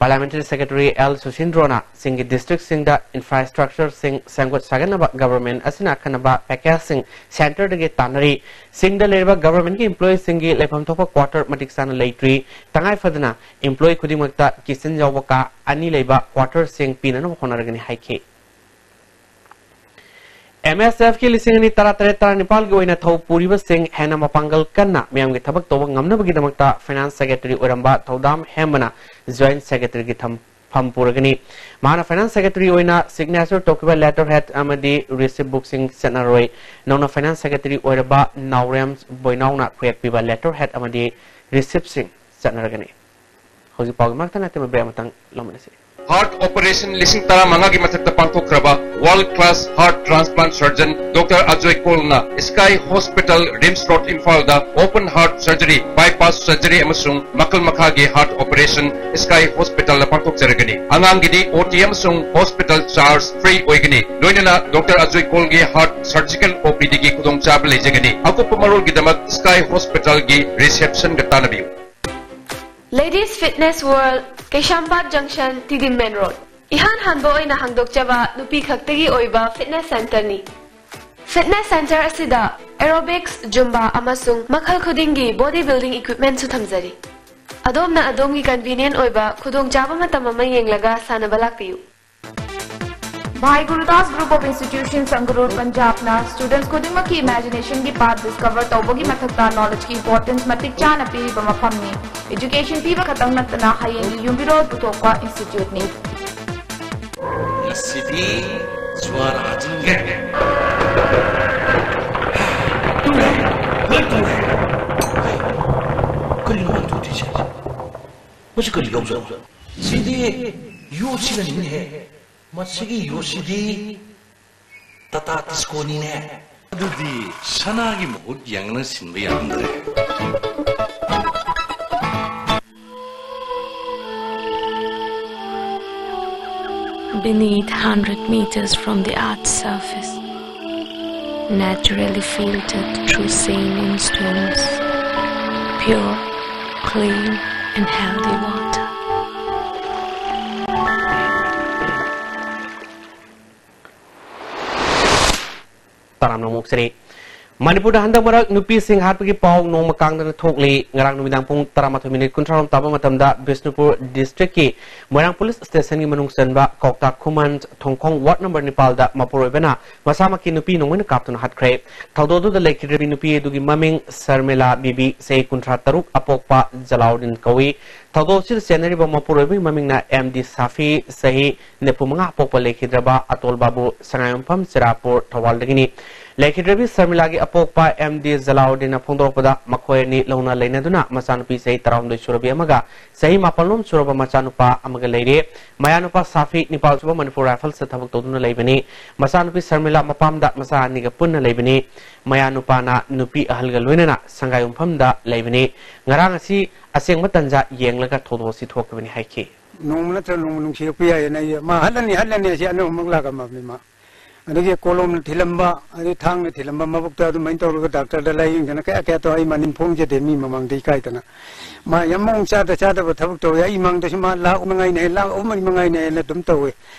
Parliamentary Secretary ꯑꯦꯜ ꯁꯨꯁꯤꯟꯗ꯭ꯔꯣꯅ ꯁꯤꯡꯒꯤ districtꯁꯤꯡꯗ infrastructureꯁꯤꯡ ꯁꯦꯝꯒꯠ ꯁꯥꯒꯠꯅꯕ government ꯑꯁꯤꯅ ꯑꯈꯟꯅꯕ packageꯁꯤꯡ centreꯗꯒꯤ ꯇꯥꯟꯅꯔꯤ꯫ ꯁꯤꯡꯗ ꯂꯩꯔꯤꯕ governmentꯀꯤ employeeꯁꯤꯡꯒꯤ ꯂꯩꯐꯝ ꯊꯣꯛꯄ quarter ꯃꯇꯤꯛ ꯆꯥꯅ ꯂꯩꯇ꯭ꯔꯤ꯫ ꯇꯉꯥꯏ ꯐꯗꯅ employee ꯈꯨꯗꯤꯡꯃꯛꯇ kitchen ꯌꯥꯎꯕ ꯀꯥ ꯑꯅꯤ ꯂꯩꯕ quarterꯁꯤꯡ ꯄꯤꯅꯅꯕ ꯍꯣꯠꯅꯔꯒꯅꯤ ꯍꯥꯏꯈꯤ꯫ ꯑꯦꯝ ꯑꯦꯁ ꯑꯦꯐꯀꯤ ꯂꯤꯁꯤꯡ ꯑꯅꯤ ꯇꯔꯥꯇꯔꯦꯠ ꯇꯔꯥꯅꯤꯄꯥꯜꯒꯤ ꯑꯣꯏꯅ ꯊꯧ ꯄꯨꯔꯤꯕꯁꯤꯡ ꯍꯦꯟꯅ ꯃꯄꯥꯡꯒꯜ ꯀꯟꯅ ꯃꯤꯌꯥꯝꯒꯤ ꯊꯕꯛ ꯇꯧꯕ ꯉꯝꯅꯕꯒꯤꯗꯃꯛꯇ Finance Secretary ꯑꯣꯏꯔꯝꯕ ꯊꯧꯗꯥꯝ ꯍꯦꯝꯕꯅ Joint Secretaryꯒꯤ ꯊꯝꯐꯝ ꯄꯨꯔꯒꯅꯤ꯫ ꯃꯍꯥꯛꯅ Finance Secretary ꯑꯣꯏꯅ signature ꯇꯧꯈꯤꯕ letterhead ꯑꯃꯗꯤ receipt bookꯁꯤꯡ ꯆꯠꯅꯔꯣꯏ꯫ ꯅꯧꯅ Finance Secretary ꯑꯣꯏꯔꯕ ꯅꯥꯎꯔꯦꯝ ꯕꯣꯏꯅꯥꯎꯅ ꯈꯨꯌꯦꯛ ꯄꯤꯕ letterhead ꯑꯃꯗꯤ receiptꯁꯤꯡ ꯆꯠꯅꯔꯒꯅꯤ꯫ ꯍꯧꯖꯤꯛ ꯄꯥꯎꯒꯤ ꯃꯔꯛꯇ ꯅꯠꯇꯦ, break ꯑꯃꯇꯪ ꯂꯧꯃꯤꯟꯅꯁꯤ꯫ Heart operation ꯂꯤꯁꯤꯡ ꯇꯔꯥꯃꯉꯥꯒꯤ ꯃꯊꯛꯇ ꯄꯥꯡꯊꯣꯛꯈ꯭ꯔꯕ world class heart transplant surgeon Doctor Ajoy ꯀꯣꯜꯅ Sky Hospital, RIMS Road, ꯏꯝꯐꯥꯜꯗ open heart surgery, bypass surgery ꯑꯃꯁꯨꯡ ꯃꯈꯜ ꯃꯈꯥꯒꯤ heart operation Sky Hospitalꯅ ꯄꯥꯡꯊꯣꯛꯆꯔꯒꯅꯤ꯫ ꯑꯉꯥꯡꯒꯤꯗꯤ O T ꯑꯃꯁꯨꯡ hospital charge free ꯑꯣꯏꯒꯅꯤ꯫ ꯂꯣꯏꯅꯅ Doctor Ajoy ꯀꯣꯜꯒꯤ heart surgical O P Dꯒꯤ ꯈꯨꯗꯣꯡꯆꯥꯕ ꯂꯩꯖꯒꯅꯤ꯫ ꯑꯀꯨꯞꯄ ꯃꯔꯣꯜꯒꯤꯗꯃꯛ Sky Hospitalꯒꯤ receptionꯒ ꯇꯥꯟꯅꯕꯤꯌꯨ꯫ Ladies Fitness World, ꯀꯩꯁꯥꯝꯄꯥꯠ Junction, ꯇꯤꯗꯤꯝ Main Road꯫ ꯏꯍꯥꯟ ꯍꯥꯟꯕ ꯑꯣꯏꯅ ꯍꯥꯡꯗꯣꯛꯆꯕ ꯅꯨꯄꯤ ꯈꯛꯇꯒꯤ ꯑꯣꯏꯕ fitness centreꯅꯤ꯫ Fitness centre ꯑꯁꯤꯗ aerobics, Zumba ꯑꯃꯁꯨꯡ ꯃꯈꯜ ꯈꯨꯗꯤꯡꯒꯤ body building equipmentꯁꯨ ꯊꯝꯖꯔꯤ꯫ ꯑꯗꯣꯝꯅ ꯑꯗꯣꯝꯒꯤ convenient ꯑꯣꯏꯕ ꯈꯨꯗꯣꯡꯆꯥꯕ ꯃꯇꯝ ꯑꯃ ꯌꯦꯡꯂꯒ ꯁꯥꯟꯅꯕ ꯂꯥꯛꯄꯤꯌꯨ꯫ Bhai Gurudas Group of Institutions, Sangrur, Punjabꯅ students ꯈꯨꯗꯤꯡꯃꯛꯀꯤ imaginationꯒꯤ path discover ꯇꯧꯕꯒꯤ ꯃꯊꯛꯇ knowledgeꯀꯤ importance ꯃꯇꯤꯛ ꯆꯥꯅ ꯄꯤꯔꯤꯕ ꯃꯐꯝꯅꯤ꯫ Education ꯄꯤꯕ ꯈꯛꯇꯪ ꯅꯠꯇꯅ ꯍꯌꯦꯡꯒꯤ ꯌꯨꯝꯕꯤꯔꯣꯜ ꯄꯨꯊꯣꯛꯄ instituteꯅꯤ꯫ ꯉꯁꯤꯗꯤ ꯖ꯭ꯋꯥꯔ ꯍꯥꯖꯤꯟꯒꯦ꯫ ꯇꯨꯔꯦ, ꯂꯣꯏ ꯇꯨꯔꯦ꯫ ꯀꯔꯤꯅꯣ ꯃꯥꯅ ꯇꯨꯗ꯭ꯔꯤꯁꯦ? ꯃꯁꯤ ꯀꯔꯤ ꯂꯧꯖꯔꯣ? ꯁꯤꯗꯤ ꯌꯣꯠꯁꯤꯅꯅꯤꯅꯦꯍꯦ꯫ ꯃꯁꯤꯒꯤ ꯌꯣꯠꯁꯤꯗꯤ ꯇꯥꯇꯥ ꯇꯤꯁꯀꯣꯅꯤꯅꯦ꯫ ꯑꯗꯨꯗꯤ ꯁꯅꯥꯒꯤ ꯃꯍꯨꯠ ꯌꯦꯡꯅ ꯁꯤꯟꯕ ꯌꯥꯔꯝꯗ꯭ꯔꯦ꯫ Beneath, hundred meters from the earth's surface, naturally filtered through saline stones, pure, clean, and healthy water. ꯇꯔꯥꯝꯅ ꯑꯃꯨꯛ ꯆꯔꯤ꯫ ꯃꯅꯤꯄꯨꯔꯗ ꯍꯟꯗꯛ ꯃꯔꯛ ꯅꯨꯄꯤꯁꯤꯡ ꯍꯥꯠꯄꯒꯤ ꯄꯥꯎ ꯅꯣꯡꯃ ꯀꯥꯡꯗꯅ ꯊꯣꯛꯂꯤ꯫ ꯉꯔꯥꯡ ꯅꯨꯃꯤꯗꯥꯡ ꯄꯨꯡ ꯇꯔꯥꯃꯥꯊꯣꯏ ꯃꯤꯅꯤꯠ ꯀꯨꯟꯊ꯭ꯔꯥꯔꯣꯝ ꯇꯥꯕ ꯃꯇꯝꯗ ꯕꯤꯁꯅꯨꯄꯨꯔ districtꯀꯤ ꯃꯣꯏꯔꯥꯡ police stationꯒꯤ ꯃꯅꯨꯡ ꯆꯟꯕ ꯀꯧꯇꯥ ꯈꯨꯃꯟ ꯊꯣꯡꯈꯣꯡ ward number ꯅꯤꯄꯥꯜꯗ ꯃꯄꯨꯔꯣꯏꯕꯅ ꯃꯁꯥꯃꯛꯀꯤ ꯅꯨꯄꯤ ꯅꯣꯡꯃꯩꯅ ꯀꯥꯞꯇꯨꯅ ꯍꯥꯠꯈ꯭ꯔꯦ꯫ ꯊꯧꯗꯣꯛ ꯑꯗꯨꯗ ꯂꯩꯈꯤꯗ꯭ꯔꯕꯤ ꯅꯨꯄꯤ ꯑꯗꯨꯒꯤ ꯃꯃꯤꯡ ꯁꯔꯃꯤꯂꯥ ꯕꯤꯕꯤ, ꯆꯍꯤ ꯀꯨꯟꯊ꯭ꯔꯥ ꯇꯔꯨꯛ, ꯑꯄꯣꯛꯄ ꯖꯂꯥꯎꯗꯤꯟ ꯀꯧꯏ꯫ ꯊꯧꯗꯣꯛ ꯑꯁꯤꯗ ꯆꯦꯟꯅꯔꯤꯕ ꯃꯄꯨꯔꯣꯏꯕꯒꯤ ꯃꯃꯤꯡꯅ ꯑꯦꯝ ꯗꯤ ꯁꯥꯐꯤ, ꯆꯍꯤ ꯅꯤꯐꯨ ꯃꯉꯥ, ꯑꯄꯣꯛꯄ ꯂꯩꯈꯤꯗ꯭ꯔꯕ ꯑꯇꯣꯜ ꯕꯥꯕꯨ, ꯁꯉꯥꯏꯌꯨꯝꯐꯝ, ꯆꯤꯔꯥꯄꯨꯔ, ꯊꯧꯕꯥꯜꯗꯒꯤꯅꯤ꯫ ꯂꯩꯈꯤꯗ꯭ꯔꯕꯤ ꯁꯔꯃꯤꯂꯥꯒꯤ ꯑꯄꯣꯛꯄ ꯑꯦꯝ ꯗꯤ ꯖꯂꯥꯎꯗꯤꯟꯅ ꯐꯣꯡꯗꯣꯔꯛꯄꯗ, ꯃꯈꯣꯏ ꯑꯅꯤ ꯂꯧꯅ ꯂꯩꯅꯗꯨꯅ ꯃꯆꯥꯅꯨꯄꯤ ꯆꯍꯤ ꯇꯔꯥꯍꯨꯝꯗꯣꯏ ꯁꯨꯔꯕꯤ ꯑꯃꯒ ꯆꯍꯤ ꯃꯥꯄꯜꯂꯣꯝ ꯁꯨꯔꯕ ꯃꯆꯥꯅꯨꯄꯥ ꯑꯃꯒ ꯂꯩꯔꯦ꯫ ꯃꯌꯥꯅꯨꯄꯥ ꯁꯥꯐꯤ, ꯅꯤꯄꯥꯜ ꯁꯨꯕ ꯃꯅꯤꯄꯨꯔ Riflesꯇ ꯊꯕꯛ ꯇꯧꯗꯨꯅ ꯂꯩꯕꯅꯤ꯫ ꯃꯆꯥꯅꯨꯄꯤ ꯁꯔꯃꯤꯂꯥ ꯃꯄꯥꯝꯗ ꯃꯆꯥ ꯑꯅꯤꯒ ꯄꯨꯟꯅ ꯂꯩꯕꯅꯤ꯫ ꯃꯌꯥꯅꯨꯄꯥꯅ ꯅꯨꯄꯤ ꯑꯍꯜꯒ ꯂꯣꯏꯅꯅ ꯁꯉꯥꯏꯌꯨꯝꯐꯝꯗ ꯂꯩꯕꯅꯤ꯫ ꯉꯔꯥꯡ ꯑꯁꯤ ꯑꯁꯦꯡꯕ ꯇꯟꯖꯥ ꯌꯦꯡꯂꯒ ꯊꯧꯗꯣꯛ ꯑꯁꯤ ꯊꯣꯛꯈꯤꯕꯅꯤ ꯍꯥꯏꯈꯤ꯫ ꯅꯣꯡꯃ ꯅꯠꯇ꯭ꯔ ꯅꯣꯡꯃ ꯅꯨꯡꯁꯤꯔꯛꯄ ꯌꯥꯏꯌꯦꯅ ꯑꯩ, ꯃꯥ ꯍꯜꯂꯅꯤ, ꯍꯜꯂꯅꯤ ꯑꯁꯤ ꯑꯅꯧꯕꯃꯛ ꯂꯥꯛꯑꯝꯃꯕꯅꯤ ꯃꯥ꯫ ꯑꯗꯒꯤ ꯀꯣꯂꯣꯝꯅ ꯊꯤꯜꯂꯝꯕ, ꯑꯗꯩ ꯊꯥꯡꯅ ꯊꯤꯜꯂꯝꯕ ꯃꯕꯨꯛꯇ ꯑꯗꯨꯃꯥꯏꯅ ꯇꯧꯔꯒ ꯗꯥꯛꯇꯔꯗ ꯂꯥꯏꯌꯦꯡꯗꯅ ꯀꯌꯥ ꯀꯌꯥ ꯇꯧ, ꯑꯩ ꯃꯥ ꯅꯤꯡꯐꯣꯡꯖꯗꯦ ꯃꯤ ꯃꯃꯥꯡꯗ ꯏꯀꯥꯏꯗꯅ꯫ ꯃꯥ ꯌꯥꯝ ꯃꯑꯣꯡ ꯆꯥꯗ ꯆꯥꯗꯕ ꯊꯕꯛ ꯇꯧꯋꯦ꯫ ꯑꯩ ꯃꯥꯡꯗꯁꯨ ꯃꯥ ꯂꯥꯛ ꯑꯍꯨꯝ ꯃꯉꯥꯏꯅꯦ, ꯂꯥꯛ ꯑꯍꯨꯝ ꯃꯔꯤ ꯃꯉꯥꯏꯅꯦ ꯍꯥꯏꯅ ꯑꯗꯨꯝ ꯇꯧꯋꯦ꯫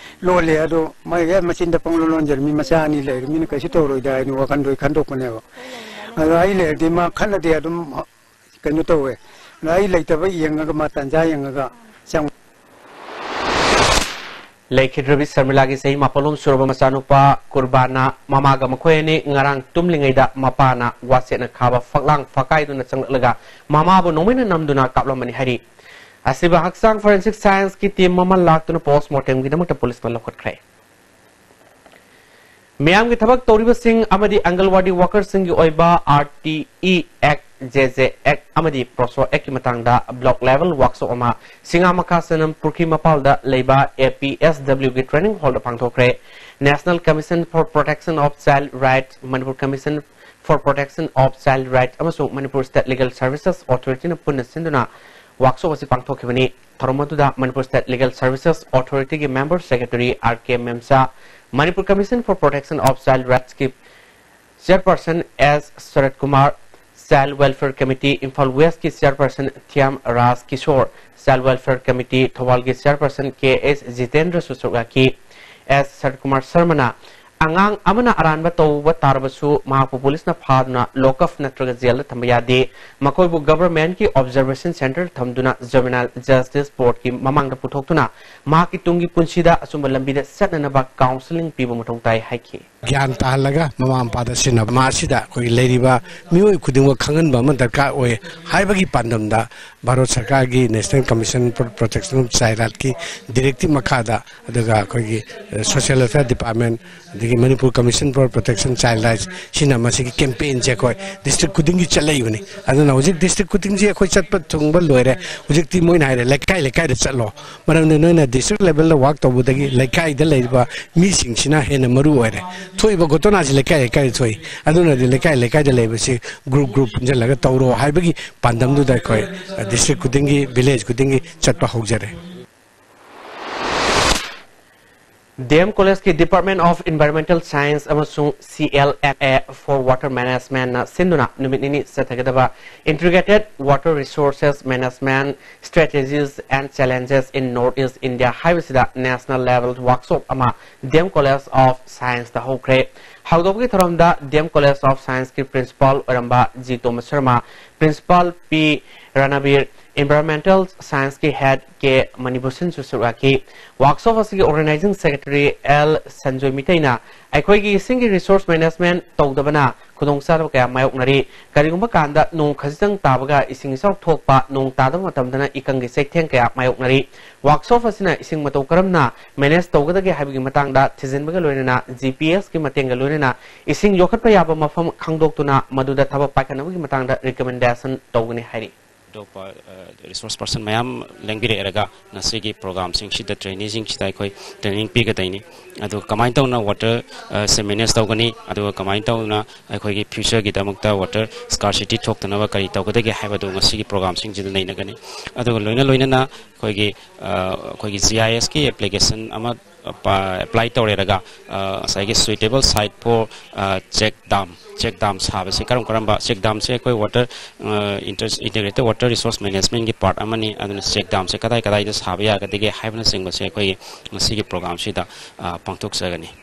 ꯂꯣꯜꯂꯦ ꯑꯗꯣ ꯃꯥꯒꯤ ꯃꯆꯤꯟꯗ ꯄꯪꯂꯣꯟ ꯂꯣꯟꯖꯔꯃꯤ, ꯃꯆꯥ ꯑꯅꯤ ꯂꯩꯔꯃꯤꯅ ꯀꯩꯁꯨ ꯇꯧꯔꯣꯏꯗ ꯍꯥꯏꯅ ꯋꯥꯈꯟꯗꯣ ꯑꯩ ꯈꯟꯗꯣꯛꯄꯅꯦꯕ꯫ ꯑꯗꯣ ꯑꯩ ꯂꯩꯔꯗꯤ ꯃꯥ ꯈꯠꯅꯗꯦ ꯑꯗꯨꯝ ꯀꯩꯅꯣ ꯇꯧꯋꯦ꯫ ꯑꯩ ꯂꯩꯇꯕ ꯌꯦꯡꯉꯒ, ꯃꯥ ꯇꯥꯟꯖꯥ ꯌꯦꯡꯉꯒ ꯆꯪ- ꯂꯩꯈꯤꯗ꯭ꯔꯕꯤ ꯁꯔꯃꯤꯂꯥꯒꯤ ꯆꯍꯤ ꯃꯥꯄꯜꯂꯣꯝ ꯁꯨꯔꯕ ꯃꯆꯥꯅꯨꯄꯥ ꯀꯨꯔꯕꯥꯟꯅ ꯃꯃꯥꯒ ꯃꯈꯣꯏ ꯑꯅꯤ ꯉꯔꯥꯡ ꯇꯨꯝꯂꯤꯉꯩꯗ ꯃꯄꯥꯅ ꯋꯥꯆꯦꯠꯅ ꯈꯥꯕ ꯐꯛꯂꯥꯡ ꯐꯛꯀꯥꯏꯗꯨꯅ ꯆꯪꯂꯛꯂꯒ ꯃꯃꯥꯕꯨ ꯅꯣꯡꯃꯩꯅ ꯅꯝꯗꯨꯅ ꯀꯥꯞꯂꯝꯕꯅꯤ ꯍꯥꯏꯔꯤ꯫ ꯑꯁꯤꯕ ꯍꯛꯆꯥꯡ forensic scienceꯀꯤ team ꯑꯃ ꯂꯥꯛꯇꯨꯅ post mortemꯒꯤꯗꯃꯛꯇ ꯄꯨꯂꯤꯁꯅ ꯂꯧꯈꯠꯈ꯭ꯔꯦ꯫ ꯃꯤꯌꯥꯝꯒꯤ ꯊꯕꯛ ꯇꯧꯔꯤꯕꯁꯤꯡ ꯑꯃꯗꯤ ꯑꯪꯒꯜꯋꯥꯗꯤ workerꯁꯤꯡꯒꯤ ꯑꯣꯏꯕ RTE Act, JJ Act ꯑꯃꯗꯤ POCSO Actꯀꯤ ꯃꯇꯥꯡꯗ block level workshop ꯑꯃ ꯁꯤꯡꯉꯥꯃꯈꯥ ꯁꯅꯝ ꯄꯨꯈ꯭ꯔꯤ ꯃꯄꯥꯜꯗ ꯂꯩꯕ APSWꯒꯤ training hallꯗ ꯄꯥꯡꯊꯣꯛꯈ꯭ꯔꯦ꯫ National Commission for Protection of Child Rights, Manipur Commission for Protection of Child Rights ꯑꯃꯁꯨꯡ Manipur State Legal Services Authorityꯅ ꯄꯨꯟꯅ ꯁꯤꯟꯗꯨꯅ workshop ꯑꯁꯤ ꯄꯥꯡꯊꯣꯛꯈꯤꯕꯅꯤ꯫ ꯊꯧꯔꯝ ꯑꯗꯨꯗ Manipur State Legal Services Authorityꯒꯤ member secretary R K Memsa, Manipur Commission for Protection of Child Rightsꯀꯤ chairperson S Sharat Kumar, Child Welfare Committee Imphal Westꯀꯤ chairperson Thiam Raj Kishore, Child Welfare Committee ꯊꯧꯕꯥꯜꯒꯤ chairperson K S Jitendra ꯁꯨ ꯁꯔꯨꯛ ꯌꯥꯈꯤ꯫ S Sharat Kumar Sharmana ꯑꯉꯥꯡ ꯑꯃꯅ ꯑꯔꯥꯟꯕ ꯇꯧꯕ ꯇꯥꯔꯕꯁꯨ ꯃꯍꯥꯛꯄꯨ ꯄꯨꯂꯤꯁꯅ ꯐꯥꯗꯨꯅ lock up ꯅꯠꯇ꯭ꯔꯒ jailꯗ ꯊꯝꯕ ꯌꯥꯗꯦ꯫ ꯃꯈꯣꯏꯕꯨ governmentꯀꯤ observation centre ꯊꯝꯗꯨꯅ Juvenile Justice Boardꯀꯤ ꯃꯃꯥꯡꯗ ꯄꯨꯊꯣꯛꯇꯨꯅ ꯃꯍꯥꯛꯀꯤ ꯇꯨꯡꯒꯤ ꯄꯨꯟꯁꯤꯗ ꯑꯆꯨꯝꯕ ꯂꯝꯕꯤꯗ ꯆꯠꯅꯅꯕ counselling ꯄꯤꯕ ꯃꯊꯧ ꯇꯥꯏ ꯍꯥꯏꯈꯤ꯫ ꯒ꯭ꯌꯥꯟ ꯇꯥꯍꯜꯂꯒ ꯃꯃꯥ ꯃꯄꯥꯗ ꯁꯤꯟꯅꯕ, ꯃꯥ ꯑꯁꯤꯗ ꯑꯩꯈꯣꯏꯒꯤ ꯂꯩꯔꯤꯕ ꯃꯤꯑꯣꯏ ꯈꯨꯗꯤꯡꯃꯛ ꯈꯪꯍꯟꯕ ꯑꯃ ꯗꯔꯀꯥꯔ ꯑꯣꯏ ꯍꯥꯏꯕꯒꯤ ꯄꯥꯟꯗꯝꯗ ꯚꯥꯔꯠ ꯁꯔꯀꯥꯔꯒꯤ National Commission for Protection of Child Rightsꯀꯤ directive ꯃꯈꯥꯗ, ꯑꯗꯨꯒ ꯑꯩꯈꯣꯏꯒꯤ, ꯑ, Social Welfare Department, ꯑꯗꯒꯤ Manipur Commission for Protection Child Rights ꯁꯤꯅ ꯃꯁꯤꯒꯤ campaignꯁꯦ ꯑꯩꯈꯣꯏ district ꯈꯨꯗꯤꯡꯒꯤ ꯆꯠꯂꯛꯏꯕꯅꯤ꯫ ꯑꯗꯨꯅ ꯍꯧꯖꯤꯛ district ꯈꯨꯗꯤꯡꯁꯤ ꯑꯩꯈꯣꯏ ꯆꯠꯄ ꯊꯨꯡꯕ ꯂꯣꯏꯔꯦ꯫ ꯍꯧꯖꯤꯛꯇꯤ ꯃꯣꯏꯅ ꯍꯥꯏꯔꯦ, "ꯂꯩꯀꯥꯏ ꯂꯩꯀꯥꯏꯗ ꯆꯠꯂꯣ"꯫ ꯃꯔꯝꯗꯤ ꯅꯣꯏꯅ district levelꯗ work ꯇꯧꯕꯗꯒꯤ ꯂꯩꯀꯥꯏꯗ ꯂꯩꯔꯤꯕ ꯃꯤꯁꯤꯡꯁꯤꯅ ꯍꯦꯟꯅ ꯃꯔꯨ ꯑꯣꯏꯔꯦ꯫ ꯊꯣꯛꯏꯕ ꯘꯣꯇꯣꯅꯥꯁꯤ ꯂꯩꯀꯥꯏ ꯂꯩꯀꯥꯏꯗ ꯊꯣꯛꯏ꯫ ꯑꯗꯨꯅꯗꯤ ꯂꯩꯀꯥꯏ ꯂꯩꯀꯥꯏꯗ ꯂꯩꯕꯁꯤ group group ꯄꯨꯟꯁꯤꯜꯂꯒ ꯇꯧꯔꯣ ꯍꯥꯏꯕꯒꯤ ꯄꯥꯟꯗꯝꯗꯨꯗ ꯑꯩꯈꯣꯏ, ꯑ, district ꯈꯨꯗꯤꯡꯒꯤ, village ꯈꯨꯗꯤꯡꯒꯤ ꯆꯠꯄ ꯍꯧꯖꯔꯦ꯫ ꯗꯤ ꯑꯦꯝ ꯀꯣꯂꯦꯖꯀꯤ Department of Environmental Science ꯑꯃꯁꯨꯡ C L N A for Water Managementꯅ ꯁꯤꯟꯗꯨꯅ ꯅꯨꯃꯤꯠ ꯅꯤꯅꯤ ꯆꯠꯊꯒꯗꯕ Integrated Water Resources Management Strategies and Challenges in North East India ꯍꯥꯏꯕꯁꯤꯗ national level workshop ꯑꯃ D M College of Scienceꯇ ꯍꯧꯈ꯭ꯔꯦ꯫ ꯍꯧꯗꯣꯛꯄꯒꯤ ꯊꯧꯔꯝꯗ D M College of Scienceꯀꯤ principal ꯑꯣꯏꯔꯝꯕ G Thomas Sharma, principal P Ranabir, Environmental Scienceꯀꯤ head K ꯃꯅꯤꯚꯨꯁꯟꯁꯨ ꯁꯔꯨꯛ ꯌꯥꯈꯤ꯫ Workshop ꯑꯁꯤꯒꯤ organizing secretary L Sanjoy ꯃꯤꯇꯩꯅ ꯑꯩꯈꯣꯏꯒꯤ ꯏꯁꯤꯡꯒꯤ resource management ꯇꯧꯗꯕꯅ ꯈꯨꯗꯣꯡꯆꯥꯗꯕ ꯀꯌꯥ ꯃꯥꯌꯣꯛꯅꯔꯤ꯫ ꯀꯔꯤꯒꯨꯝꯕ ꯀꯥꯟꯗ ꯅꯣꯡ ꯈꯖꯤꯛꯇꯪ ꯇꯥꯕꯒ ꯏꯁꯤꯡ ꯏꯆꯥꯎ ꯊꯣꯛꯄ, ꯅꯣꯡ ꯇꯥꯗꯕ ꯃꯇꯝꯗꯅ ꯏꯀꯪꯒꯤ ꯆꯩꯊꯦꯡ ꯀꯌꯥ ꯃꯥꯌꯣꯛꯅꯔꯤ꯫ Workshop ꯑꯁꯤꯅ ꯏꯁꯤꯡ ꯃꯇꯧ ꯀꯔꯝꯅ manage ꯇꯧꯒꯗꯒꯦ ꯍꯥꯏꯕꯒꯤ ꯃꯇꯥꯡꯗ ꯊꯤꯖꯤꯟꯕꯒ ꯂꯣꯏꯅꯅ G P Sꯀꯤ ꯃꯇꯦꯡꯒ ꯂꯣꯏꯅꯅ ꯏꯁꯤꯡ ꯌꯣꯛꯈꯠꯄ ꯌꯥꯕ ꯃꯐꯝ ꯈꯪꯗꯣꯛꯇꯨꯅ ꯃꯗꯨꯗ ꯊꯕꯛ ꯄꯥꯏꯈꯠꯅꯕꯒꯤ ꯃꯇꯥꯡꯗ recommendation ꯇꯧꯒꯅꯤ ꯍꯥꯏꯔꯤ꯫ ꯑꯇꯣꯞꯄ resource person ꯃꯌꯥꯝ ꯂꯦꯡꯕꯤꯔꯛꯂꯒ ꯉꯁꯤꯒꯤ programꯁꯤꯡꯁꯤꯗ traineeꯁꯤꯡꯁꯤꯗ ꯑꯩꯈꯣꯏ training ꯄꯤꯒꯗꯣꯏꯅꯤ꯫ ꯑꯗꯨꯒ ꯀꯃꯥꯏꯅ ꯇꯧꯅ water ꯁꯦ manage ꯇꯧꯒꯅꯤ, ꯑꯗꯨꯒ ꯀꯃꯥꯏꯅ ꯇꯧꯅ ꯑꯩꯈꯣꯏꯒꯤ futureꯒꯤꯗꯃꯛꯇ water scarcity ꯊꯣꯛꯇꯅꯕ ꯀꯔꯤ ꯇꯧꯒꯗꯒꯦ ꯍꯥꯏꯕꯗꯨ ꯉꯁꯤꯒꯤ programꯁꯤꯡꯁꯤꯗ ꯅꯩꯅꯒꯅꯤ꯫ ꯑꯗꯨꯒ ꯂꯣꯏꯅ ꯂꯣꯏꯅꯅ ꯑꯩꯈꯣꯏꯒꯤ ꯑꯩꯈꯣꯏꯒꯤ G I Sꯀꯤ application ꯑꯃ apply ꯇꯧꯔꯦꯔꯒ ꯉꯁꯥꯏꯒꯤ suitable site for check dam, check dam ꯁꯥꯕꯁꯦ ꯀꯔꯝ ꯀꯔꯝꯕ check damꯁꯦ ꯑꯩꯈꯣꯏ water inter integrated water resource managementꯀꯤ part ꯑꯃꯅꯤ꯫ ꯑꯗꯨꯅ check damꯁꯦ ꯀꯗꯥꯏ ꯀꯗꯥꯏꯗ ꯁꯥꯕ ꯌꯥꯒꯗꯒꯦ ꯍꯥꯏꯕꯅꯆꯤꯡꯕꯁꯦ ꯑꯩꯈꯣꯏꯒꯤ ꯉꯁꯤꯒꯤ programꯁꯤꯗ ꯄꯥꯡꯊꯣꯛꯆꯒꯅꯤ꯫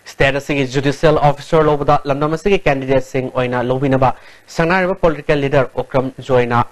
State ꯑꯁꯤꯒꯤ judicial officer ꯂꯧꯕꯗ ꯂꯝꯗꯝ ꯑꯁꯤꯒꯤ candidateꯁꯤꯡ ꯑꯣꯏꯅ ꯂꯧꯕꯤꯅꯕ ꯁꯪꯅꯥꯏꯔꯕ political leader Okram ꯖꯣꯏꯅ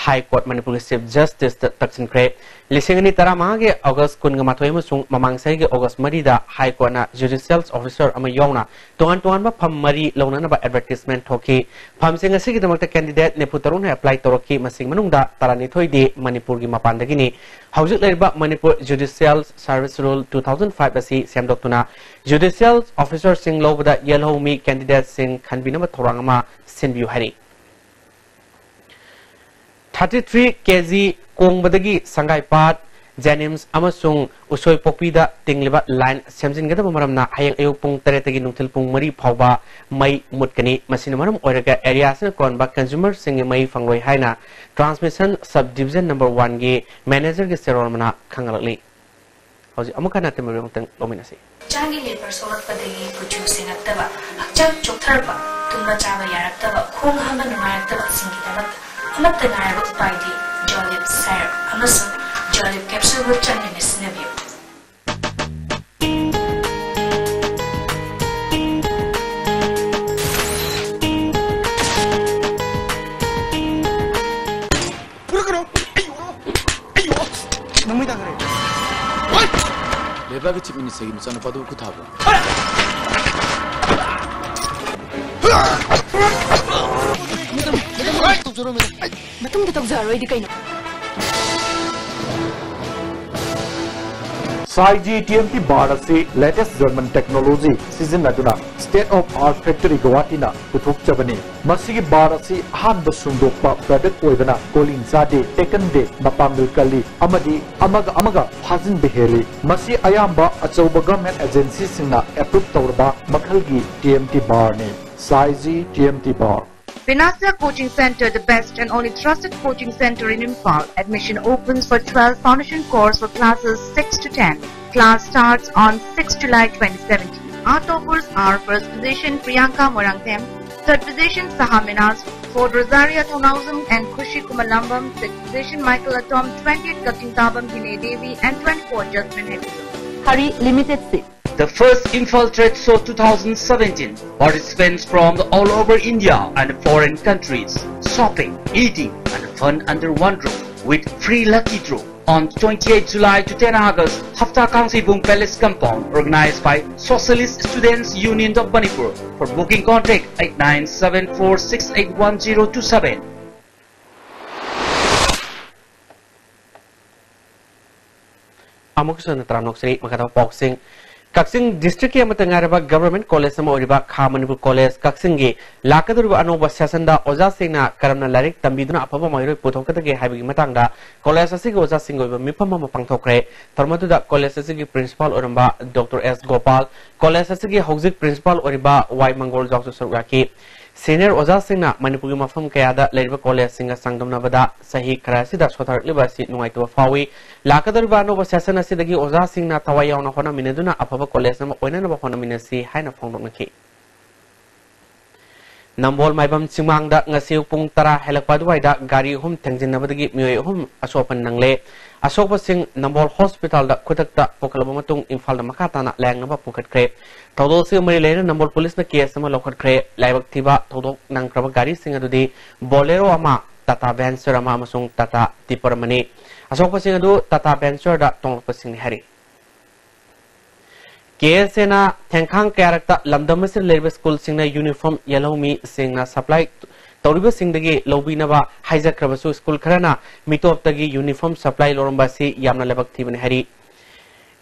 High Court ꯃꯅꯤꯄꯨꯔꯒꯤ Chief Justiceꯇ ꯇꯛꯁꯤꯟꯈ꯭ꯔꯦ꯫ ꯂꯤꯁꯤꯡ ꯑꯅꯤ ꯇꯔꯥꯃꯉꯥꯒꯤ August ꯀꯨꯟꯒ ꯃꯥꯊꯣꯏ ꯑꯃꯁꯨꯡ ꯃꯃꯥꯡ ꯆꯍꯤꯒꯤ August ꯃꯔꯤꯗ High Courtꯅ judicial officer ꯑꯃ ꯌꯥꯎꯅ ꯇꯣꯉꯥꯟ ꯇꯣꯉꯥꯟꯕ ꯐꯝ ꯃꯔꯤ ꯂꯧꯅꯅꯕ advertisement ꯊꯣꯛꯈꯤ꯫ ꯐꯝꯁꯤꯡ ꯑꯁꯤꯒꯤꯗꯃꯛꯇ candidate ꯅꯤꯐꯨ ꯇꯔꯨꯛꯅ apply ꯇꯧꯔꯛꯈꯤ꯫ ꯃꯁꯤꯒꯤ ꯃꯅꯨꯡꯗ ꯇꯔꯥꯅꯤꯊꯣꯏꯗꯤ ꯃꯅꯤꯄꯨꯔꯒꯤ ꯃꯄꯥꯟꯗꯒꯤꯅꯤ꯫ ꯍꯧꯖꯤꯛ ꯂꯩꯔꯤꯕ Manipur Judicial Service Rule two thousand five ꯑꯁꯤ ꯁꯦꯝꯗꯣꯛꯇꯨꯅ judicial officerꯁꯤꯡ ꯂꯧꯕꯗ ꯌꯦꯜꯍꯧꯃꯤ candidateꯁꯤꯡ ꯈꯟꯕꯤꯅꯕ ꯊꯧꯔꯥꯡ ꯑꯃ ꯁꯤꯟꯕꯤꯌꯨ ꯍꯥꯏꯔꯤ꯫ Thirty three K G ꯀꯣꯡꯕꯗꯒꯤ ꯁꯪꯒꯥꯏꯄꯥꯠ ꯖꯦꯅꯤꯝꯁ ꯑꯃꯁꯨꯡ ꯎꯁꯣꯏꯄꯣꯛꯄꯤꯗ ꯇꯤꯡꯂꯤꯕ ꯂꯥꯏꯟ ꯁꯦꯝꯖꯤꯟꯒꯗꯕ ꯃꯔꯝꯅ ꯍꯌꯦꯡ ꯑꯌꯨꯛ ꯄꯨꯡ ꯇꯔꯦꯠꯇꯒꯤ ꯅꯨꯡꯊꯤꯜ ꯄꯨꯡ ꯃꯔꯤ ꯐꯥꯎꯕ ꯃꯩ ꯃꯨꯠꯀꯅꯤ꯫ ꯃꯁꯤꯅ ꯃꯔꯝ ꯑꯣꯏꯔꯒ ꯑꯦꯔꯤꯌꯥ ꯑꯁꯤꯅ ꯀꯣꯟꯕ ꯀꯟꯖꯨꯃꯔꯁꯤꯡꯒꯤ ꯃꯩ ꯐꯪꯂꯣꯏ ꯍꯥꯏꯅ ꯇ꯭ꯔꯥꯟꯁꯃꯤꯁꯟ ꯁꯕ ꯗꯤꯕꯤꯖꯟ ꯅꯝꯕꯔ ꯋꯥꯟꯒꯤ ꯃꯦꯅꯦꯖꯔꯒꯤ ꯆꯦꯔꯣꯜ ꯑꯃꯅ ꯈꯪꯍꯜꯂꯛꯂꯤ꯫ ꯍꯧꯖꯤꯛ ꯑꯃꯨꯛ ꯍꯟꯅ ꯇꯤꯝ ꯔꯤꯄꯣꯔꯠ ꯑꯃꯨꯛꯇꯪ ꯂꯧꯃꯤꯟꯅꯁꯤ꯫ ꯍꯛꯆꯥꯡꯒꯤ ꯂꯦꯕꯔ ꯁꯣꯛꯂꯛꯄꯗꯒꯤ ꯀꯨꯆꯨ ꯁꯦꯡꯉꯛꯇꯕ, ꯍꯛꯆꯥꯡ ꯆꯣꯛꯊꯔꯛꯄ, ꯇꯨꯝꯕ ꯆꯥꯕ ꯌꯥꯔꯛꯇꯕ, ꯈꯣꯡ ꯍꯥꯝꯕ ꯅꯨꯡꯉꯥꯏꯔꯛꯇꯕꯁꯤꯡꯒꯤꯗꯃꯛꯇ ꯑꯃꯠꯇ ꯉꯥꯏꯔꯕ ꯎꯄꯥꯏꯗꯤ ꯖꯣꯂꯤꯞ ꯁꯥꯏꯔꯞ ꯑꯃꯁꯨꯡ ꯖꯣꯂꯤꯞ ꯀꯦꯞꯁꯨꯜꯕꯨ ꯆꯥꯡ ꯅꯥꯏꯅ ꯁꯤꯖꯤꯟꯅꯕꯤꯌꯨ꯫ ꯄꯨꯔꯛꯀꯅꯨ! ꯑꯩ ꯌꯣꯛꯑꯣ! ꯑꯩ ꯌꯣꯛꯑꯣ! ꯅꯪ ꯃꯩ ꯇꯥꯈ꯭ꯔꯦ꯫ ꯂꯩꯕꯥꯛꯀꯤ ꯆꯤꯐ ꯃꯤꯅꯤꯁꯇꯔꯒꯤ ꯃꯆꯥꯅꯨꯄꯥꯗꯨꯕꯨ ꯈꯨꯠ ꯊꯥꯕ꯭ꯔꯣ? ꯃꯇꯨꯡꯗ ꯇꯧꯖꯔꯣꯏꯗꯤ ꯀꯩꯅꯣ? ꯁꯥꯏꯖꯤ ꯇꯤ ꯑꯦꯝ ꯇꯤ ꯕꯥꯔ ꯑꯁꯤ ꯂꯦꯇꯦꯁ ꯖꯔꯃꯟ ꯇꯦꯛꯅꯣꯂꯣꯖꯤ ꯁꯤꯖꯤꯟꯅꯗꯨꯅ ꯁ꯭ꯇꯦꯠ ꯑꯣꯐ ꯑꯥꯔꯠ ꯐꯦꯛꯇꯔꯤ ꯒꯧꯍꯥꯇꯤꯅ ꯄꯨꯊꯣꯛꯆꯕꯅꯤ꯫ ꯃꯁꯤꯒꯤ ꯕꯥꯔ ꯑꯁꯤ ꯑꯍꯥꯟꯕ ꯁꯨꯡꯗꯣꯛꯄ ꯄ꯭ꯔꯗꯛ ꯑꯣꯏꯕꯅ ꯀꯣꯂꯤꯡ ꯆꯥꯗꯦ, ꯇꯦꯛꯀꯟꯗꯦ, ꯃꯄꯥꯡꯒꯜ ꯀꯜꯂꯤ ꯑꯃꯗꯤ ꯑꯃꯒ ꯑꯃꯒ ꯐꯥꯖꯤꯟꯕ ꯍꯦꯜꯂꯤ꯫ ꯃꯁꯤ ꯑꯌꯥꯝꯕ ꯑꯆꯧꯕ ꯒꯚꯔꯟꯃꯦꯟꯠ ꯑꯦꯖꯦꯟꯁꯤꯁꯤꯡꯅ ꯑꯦꯄ꯭ꯔꯨꯚ ꯇꯧꯔꯕ ꯃꯈꯜꯒꯤ ꯇꯤ ꯑꯦꯝ ꯇꯤ ꯕꯥꯔꯅꯤ꯫ ꯁꯥꯏꯖꯤ T M T bar. Vinasya Coaching Center, the best and only trusted coaching center in Imphal. Admission opens for twelve foundation course for classes six to ten. Class starts on sixth July twenty seventeen. Our toppers are first position Priyanka Morangthem, third position Saha Minas, fourth Rosaria Thongauzam and Khushi Kumalambam, sixth position Michael Atom, twentieth Kakching Tabam Hine Devi and twenty-fourth Jasmine Hector. Hurry, limited seat. The first Imphal Trade Show two thousand seventeen. Participants from the all over India and foreign countries. Shopping, eating, and fun under one roof with free lucky draw on twenty-eighth July to ten August, Hafta Kangseibung Palace Compound, organized by Socialist Students Union of Manipur. For booking, contact eight nine seven four six eight one zero two seven. ꯑꯃꯨꯛꯀꯁꯨ ꯍꯟꯅ ꯇꯔꯥꯝꯅ ꯑꯣꯛꯆꯔꯤ꯫ ꯃꯈꯥ ꯇꯥꯕ ꯄꯥꯎꯁꯤꯡ꯫ ꯀꯛꯆꯤꯡ ꯗꯤꯁꯇ꯭ꯔꯤꯛꯀꯤ ꯑꯃꯠꯇ ꯉꯥꯏꯔꯕ government college ꯑꯃ ꯑꯣꯏꯔꯤꯕ ꯈꯥ ꯃꯅꯤꯄꯨꯔ ꯀꯣꯂꯦꯖ ꯀꯛꯆꯤꯡꯒꯤ ꯂꯥꯛꯀꯗꯧꯔꯤꯕ ꯑꯅꯧꯕ ꯁꯦꯁꯟꯗ ꯑꯣꯖꯥꯁꯤꯡꯅ ꯀꯔꯝꯅ ꯂꯥꯏꯔꯤꯛ ꯇꯝꯕꯤꯗꯨꯅ ꯑꯐꯕ ꯃꯍꯩꯔꯣꯏ ꯄꯨꯊꯣꯛꯀꯗꯒꯦ ꯍꯥꯏꯕꯒꯤ ꯃꯇꯥꯡꯗ ꯀꯣꯂꯦꯖ ꯑꯁꯤꯒꯤ ꯑꯣꯖꯥꯁꯤꯡꯒꯤ ꯑꯣꯏꯕ ꯃꯤꯐꯝ ꯑꯃ ꯄꯥꯡꯊꯣꯛꯈ꯭ꯔꯦ꯫ ꯊꯧꯔꯝ ꯑꯗꯨꯗ ꯀꯣꯂꯦꯖ ꯑꯁꯤꯒꯤ ꯄ꯭ꯔꯤꯟꯁꯤꯄꯥꯜ ꯑꯣꯏꯔꯝꯕ ꯗꯣꯛꯇꯔ ꯑꯦꯁ ꯒꯣꯄꯥꯜ, ꯀꯣꯂꯦꯖ ꯑꯁꯤꯒꯤ ꯍꯧꯖꯤꯛ ꯄ꯭ꯔꯤꯟꯁꯤꯄꯥꯜ ꯑꯣꯏꯔꯤꯕ ꯋꯥꯏ ꯃꯪꯒꯣꯜ ꯌꯥꯎꯁꯨ ꯁꯔꯨꯛ ꯌꯥꯈꯤ꯫ ꯁꯤꯅꯤꯌꯔ ꯑꯣꯖꯥꯁꯤꯡꯅ ꯃꯅꯤꯄꯨꯔꯒꯤ ꯃꯐꯝ ꯀꯌꯥꯗ ꯂꯩꯔꯤꯕ ꯀꯣꯂꯦꯖꯁꯤꯡꯒ ꯆꯥꯡꯗꯝꯅꯕꯗ ꯆꯍꯤ ꯈꯔ ꯑꯁꯤꯗ ꯁꯣꯊꯔꯛꯂꯤꯕ ꯑꯁꯤ ꯅꯨꯡꯉꯥꯏꯇꯕ ꯐꯥꯎꯏ꯫ ꯂꯥꯛꯀꯗꯧꯔꯤꯕ ꯑꯅꯧꯕ ꯁꯦꯁꯟ ꯑꯁꯤꯗꯒꯤ ꯑꯣꯖꯥꯁꯤꯡꯅ ꯊꯋꯥꯏ ꯌꯥꯎꯅ ꯍꯣꯠꯅꯃꯤꯟꯅꯗꯨꯅ ꯑꯐꯕ ꯀꯣꯂꯦꯖ ꯑꯃ ꯑꯣꯏꯅꯅꯕ ꯍꯣꯠꯅꯃꯤꯟꯅꯁꯤ ꯍꯥꯏꯅ ꯐꯣꯡꯗꯣꯛꯅꯈꯤ꯫ ꯅꯝꯕꯣꯜ ꯃꯥꯏꯕꯝ ꯆꯤꯡꯃꯥꯡꯗ ꯉꯁꯤ ꯑꯌꯨꯛ ꯄꯨꯡ ꯇꯔꯥ ꯍꯦꯜꯂꯛꯄ ꯑꯗꯨꯋꯥꯏꯗ ꯒꯥꯔꯤ ꯑꯍꯨꯝ ꯊꯦꯡꯖꯤꯟꯅꯕꯗꯒꯤ ꯃꯤꯑꯣꯏ ꯑꯍꯨꯝ ꯑꯁꯣꯛ ꯑꯄꯟ ꯅꯪꯂꯦ꯫ ꯑꯁꯣꯛꯄꯁꯤꯡ ꯅꯝꯕꯣꯜ ꯍꯣꯁꯄꯤꯇꯥꯜꯗ ꯈꯨꯗꯛꯇ ꯄꯨꯈꯠꯂꯕ ꯃꯇꯨꯡ ꯏꯝꯐꯥꯜꯗ ꯃꯈꯥ ꯇꯥꯅ ꯂꯥꯌꯦꯡꯅꯕ ꯄꯨꯈꯠꯈ꯭ꯔꯦ꯫ ꯊꯧꯗꯣꯛ ꯑꯁꯤꯒ ꯃꯔꯤ ꯂꯩꯅꯅ ꯅꯝꯕꯣꯜ ꯄꯨꯂꯤꯁꯅ ꯀꯦꯁ ꯑꯃ ꯂꯧꯈꯠꯈ꯭ꯔꯦ꯫ ꯂꯥꯏꯕꯛ ꯊꯤꯕ ꯊꯧꯗꯣꯛ ꯅꯪꯈ꯭ꯔꯕ ꯒꯥꯔꯤꯁꯤꯡ ꯑꯗꯨꯗꯤ ꯕꯣꯂꯦꯔꯣ ꯑꯃ, ꯇꯥꯇꯥ ꯚꯦꯟꯆꯔ ꯑꯃ ꯑꯃꯁꯨꯡ ꯇꯥꯇꯥ ꯇꯤꯄꯔ ꯑꯃꯅꯤ꯫ ꯑꯁꯣꯛꯄꯁꯤꯡ ꯑꯗꯨ ꯇꯥꯇꯥ ꯚꯦꯟꯆꯔꯗ ꯇꯣꯡꯂꯛꯄꯁꯤꯡꯅꯤ ꯍꯥꯏꯔꯤ꯫ ꯀꯦ ꯑꯦꯁ ꯑꯦꯅ ꯊꯦꯡꯈꯥꯡ ꯀꯌꯥꯔꯛꯇ ꯂꯝꯗꯝ ꯑꯁꯤꯗ ꯂꯩꯔꯤꯕ ꯁ꯭ꯀꯨꯜꯁꯤꯡꯅ ꯌꯨꯅꯤꯐꯣꯔꯝ ꯌꯦꯜꯍꯧꯃꯤꯁꯤꯡꯅ ꯁꯄ꯭ꯂꯥꯏ ꯇꯧꯔꯤꯕꯁꯤꯡꯗꯒꯤ ꯂꯧꯕꯤꯅꯕ ꯍꯥꯏꯖꯈ꯭ꯔꯕꯁꯨ, ꯁ꯭ꯀꯨꯜ ꯈꯔꯅ ꯃꯤꯇꯣꯞꯇꯒꯤ ꯌꯨꯅꯤꯐꯣꯔꯝ ꯁꯄ꯭ꯂꯥꯏ ꯂꯧꯔꯝꯕ ꯑꯁꯤ ꯌꯥꯝꯅ ꯂꯥꯏꯕꯛ ꯊꯤꯕꯅꯤ ꯍꯥꯏꯔꯤ꯫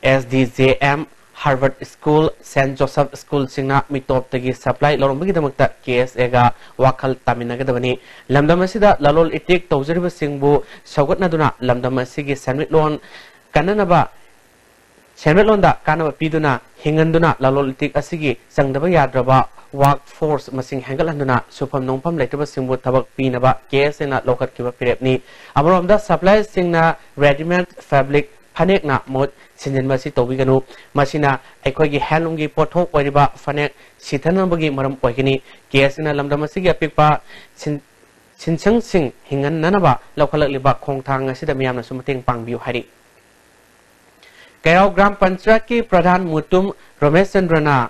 S D J M, Harvard school, saint Joseph ꯁ꯭ꯀꯨꯜꯁꯤꯡꯅ ꯃꯤꯇꯣꯞꯇꯒꯤ ꯁꯄ꯭ꯂꯥꯏ ꯂꯧꯔꯝꯕꯒꯤꯗꯃꯛꯇ ꯀꯦ ꯑꯦꯁ ꯑꯦꯒ ꯋꯥꯈꯜ ꯇꯥꯃꯤꯟꯅꯒꯗꯕꯅꯤ꯫ ꯂꯝꯗꯝ ꯑꯁꯤꯗ ꯂꯂꯣꯟ ꯏꯇꯤꯛ ꯇꯧꯖꯔꯤꯕꯁꯤꯡꯕꯨ ꯁꯧꯒꯠꯅꯗꯨꯅ ꯂꯝꯗꯝ ꯑꯁꯤꯒꯤ ꯁꯦꯟꯃꯤꯠꯂꯣꯟ ꯀꯟꯅꯅꯕ ꯁꯦꯟꯃꯤꯠꯂꯣꯟꯗ ꯀꯥꯟꯅꯕ ꯄꯤꯗꯨꯅ ꯍꯤꯡꯍꯟꯗꯨꯅ ꯂꯂꯣꯟ ꯏꯇꯤꯛ ꯑꯁꯤꯒꯤ ꯆꯪꯗꯕ ꯌꯥꯗ꯭ꯔꯕ ꯋꯥꯔꯛ ꯐꯣꯔꯁ ꯃꯁꯤꯡ ꯍꯦꯟꯒꯠꯍꯟꯗꯨꯅ ꯁꯨꯐꯝ ꯅꯣꯝꯐꯝ ꯂꯩꯇꯕꯁꯤꯡꯕꯨ ꯊꯕꯛ ꯄꯤꯅꯕ ꯀꯦ ꯑꯦꯁ ꯑꯦꯅ ꯂꯧꯈꯠꯈꯤꯕ ꯐꯤꯔꯦꯞꯅꯤ꯫ ꯑꯃꯔꯣꯝꯗ ꯁꯄ꯭ꯂꯥꯏꯌꯔꯁꯤꯡꯅ ꯔꯦꯗꯤꯃꯦꯗ ꯐꯦꯕ꯭ꯔꯤꯛ ꯐꯅꯦꯛꯅ ꯃꯍꯨꯠ ꯁꯤꯟꯖꯤꯟꯕ ꯑꯁꯤ ꯇꯧꯕꯤꯒꯅꯨ꯫ ꯃꯁꯤꯅ ꯑꯩꯈꯣꯏꯒꯤ ꯍꯦꯟꯂꯨꯝꯒꯤ ꯄꯣꯠꯊꯣꯛ ꯑꯣꯏꯔꯤꯕ ꯐꯅꯦꯛ ꯁꯤꯊꯅꯕꯒꯤ ꯃꯔꯝ ꯑꯣꯏꯒꯅꯤ꯫ ꯀꯦ ꯑꯦꯁ ꯑꯦꯅ ꯂꯝꯗꯝ ꯑꯁꯤꯒꯤ ꯑꯄꯤꯛꯄ ꯁꯤꯟ-, ꯁꯤꯟꯁꯪꯁꯤꯡ ꯍꯤꯡꯍꯟꯅꯅꯕ ꯂꯧꯈꯠꯂꯛꯂꯤꯕ ꯈꯣꯡꯊꯥꯡ ꯑꯁꯤꯗ ꯃꯤꯌꯥꯝꯅꯁꯨ ꯃꯇꯦꯡ ꯄꯥꯡꯕꯤꯌꯨ ꯍꯥꯏꯔꯤ꯫ ꯀꯩꯔꯥꯎ ꯒ꯭ꯔꯥꯝ ꯄꯟꯆꯥꯌꯠꯀꯤ ꯄ꯭ꯔꯙꯥꯟ ꯃꯨꯇꯨꯝ ꯔꯣꯃꯦꯁ ꯆꯟꯗ꯭ꯔꯅ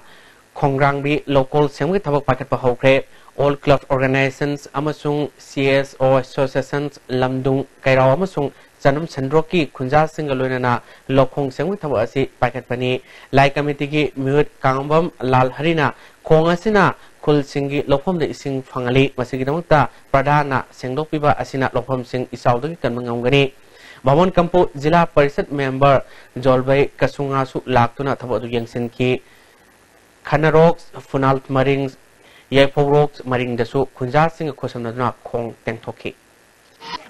ꯈꯣꯡꯒ꯭ꯔꯥꯡꯕꯤ ꯂꯧꯀꯣꯜ ꯁꯦꯡꯕꯒꯤ ꯊꯕꯛ ꯄꯥꯏꯈꯠꯄ ꯍꯧꯈ꯭ꯔꯦ꯫ ꯑꯣꯜ ꯀ꯭ꯂꯕ ꯑꯣꯔꯒꯅꯥꯏꯖꯦꯁꯟꯁ ꯑꯃꯁꯨꯡ ꯁꯤ ꯑꯦꯁ ꯑꯣ ꯑꯦꯁꯣꯁꯤꯌꯦꯁꯟꯁ ꯂꯝꯗꯨꯡ, ꯀꯩꯔꯥꯎ ꯑꯃꯁꯨꯡ ꯆꯅꯝ ꯁꯦꯟꯗ꯭ꯔꯣꯛꯀꯤ ꯈꯨꯟꯖꯥꯁꯤꯡꯒ ꯂꯣꯏꯅꯅ ꯂꯧꯈꯣꯡ ꯁꯦꯡꯕꯒꯤ ꯊꯕꯛ ꯑꯁꯤ ꯄꯥꯏꯈꯠꯄꯅꯤ꯫ ꯂꯥꯏ ꯀꯃꯤꯇꯤꯒꯤ ꯃꯤꯍꯨꯠ ꯀꯥꯡꯉꯝꯕꯝ ꯂꯥꯜ ꯍꯔꯤꯅ ꯈꯣꯡ ꯑꯁꯤꯅ ꯈꯨꯜꯁꯤꯡꯒꯤ ꯂꯧꯐꯝꯗ ꯏꯁꯤꯡ ꯐꯪꯍꯜꯂꯤ꯫ ꯃꯁꯤꯒꯤꯗꯃꯛꯇ ꯄ꯭ꯔꯙꯥꯟꯅ ꯁꯦꯡꯗꯣꯛꯄꯤꯕ ꯑꯁꯤꯅ ꯂꯧꯐꯝꯁꯤꯡ ꯏꯆꯥꯎꯗꯒꯤ ꯀꯟꯕ ꯉꯝꯒꯅꯤ꯫ ꯕꯥꯃꯣꯟ ꯀꯝꯄꯨ ꯖꯤꯂꯥ ꯄꯔꯤꯁꯠ ꯃꯦꯝꯕꯔ ꯖꯣꯜꯕꯩ ꯀꯁꯨꯉꯥꯁꯨ ꯂꯥꯛꯇꯨꯅ ꯊꯕꯛ ꯑꯗꯨ ꯌꯦꯡꯁꯤꯟꯈꯤ꯫ ꯈꯅꯔꯣꯛ, ꯐꯨꯅꯥꯜ ꯃꯔꯤꯡ, ꯌꯥꯏꯐꯧꯔꯣꯛ ꯃꯔꯤꯡꯗꯁꯨ ꯈꯨꯟꯖꯥꯁꯤꯡꯒ ꯈꯨꯠꯁꯝꯅꯗꯨꯅ ꯈꯣꯡ ꯇꯦꯡꯊꯣꯛꯈꯤ꯫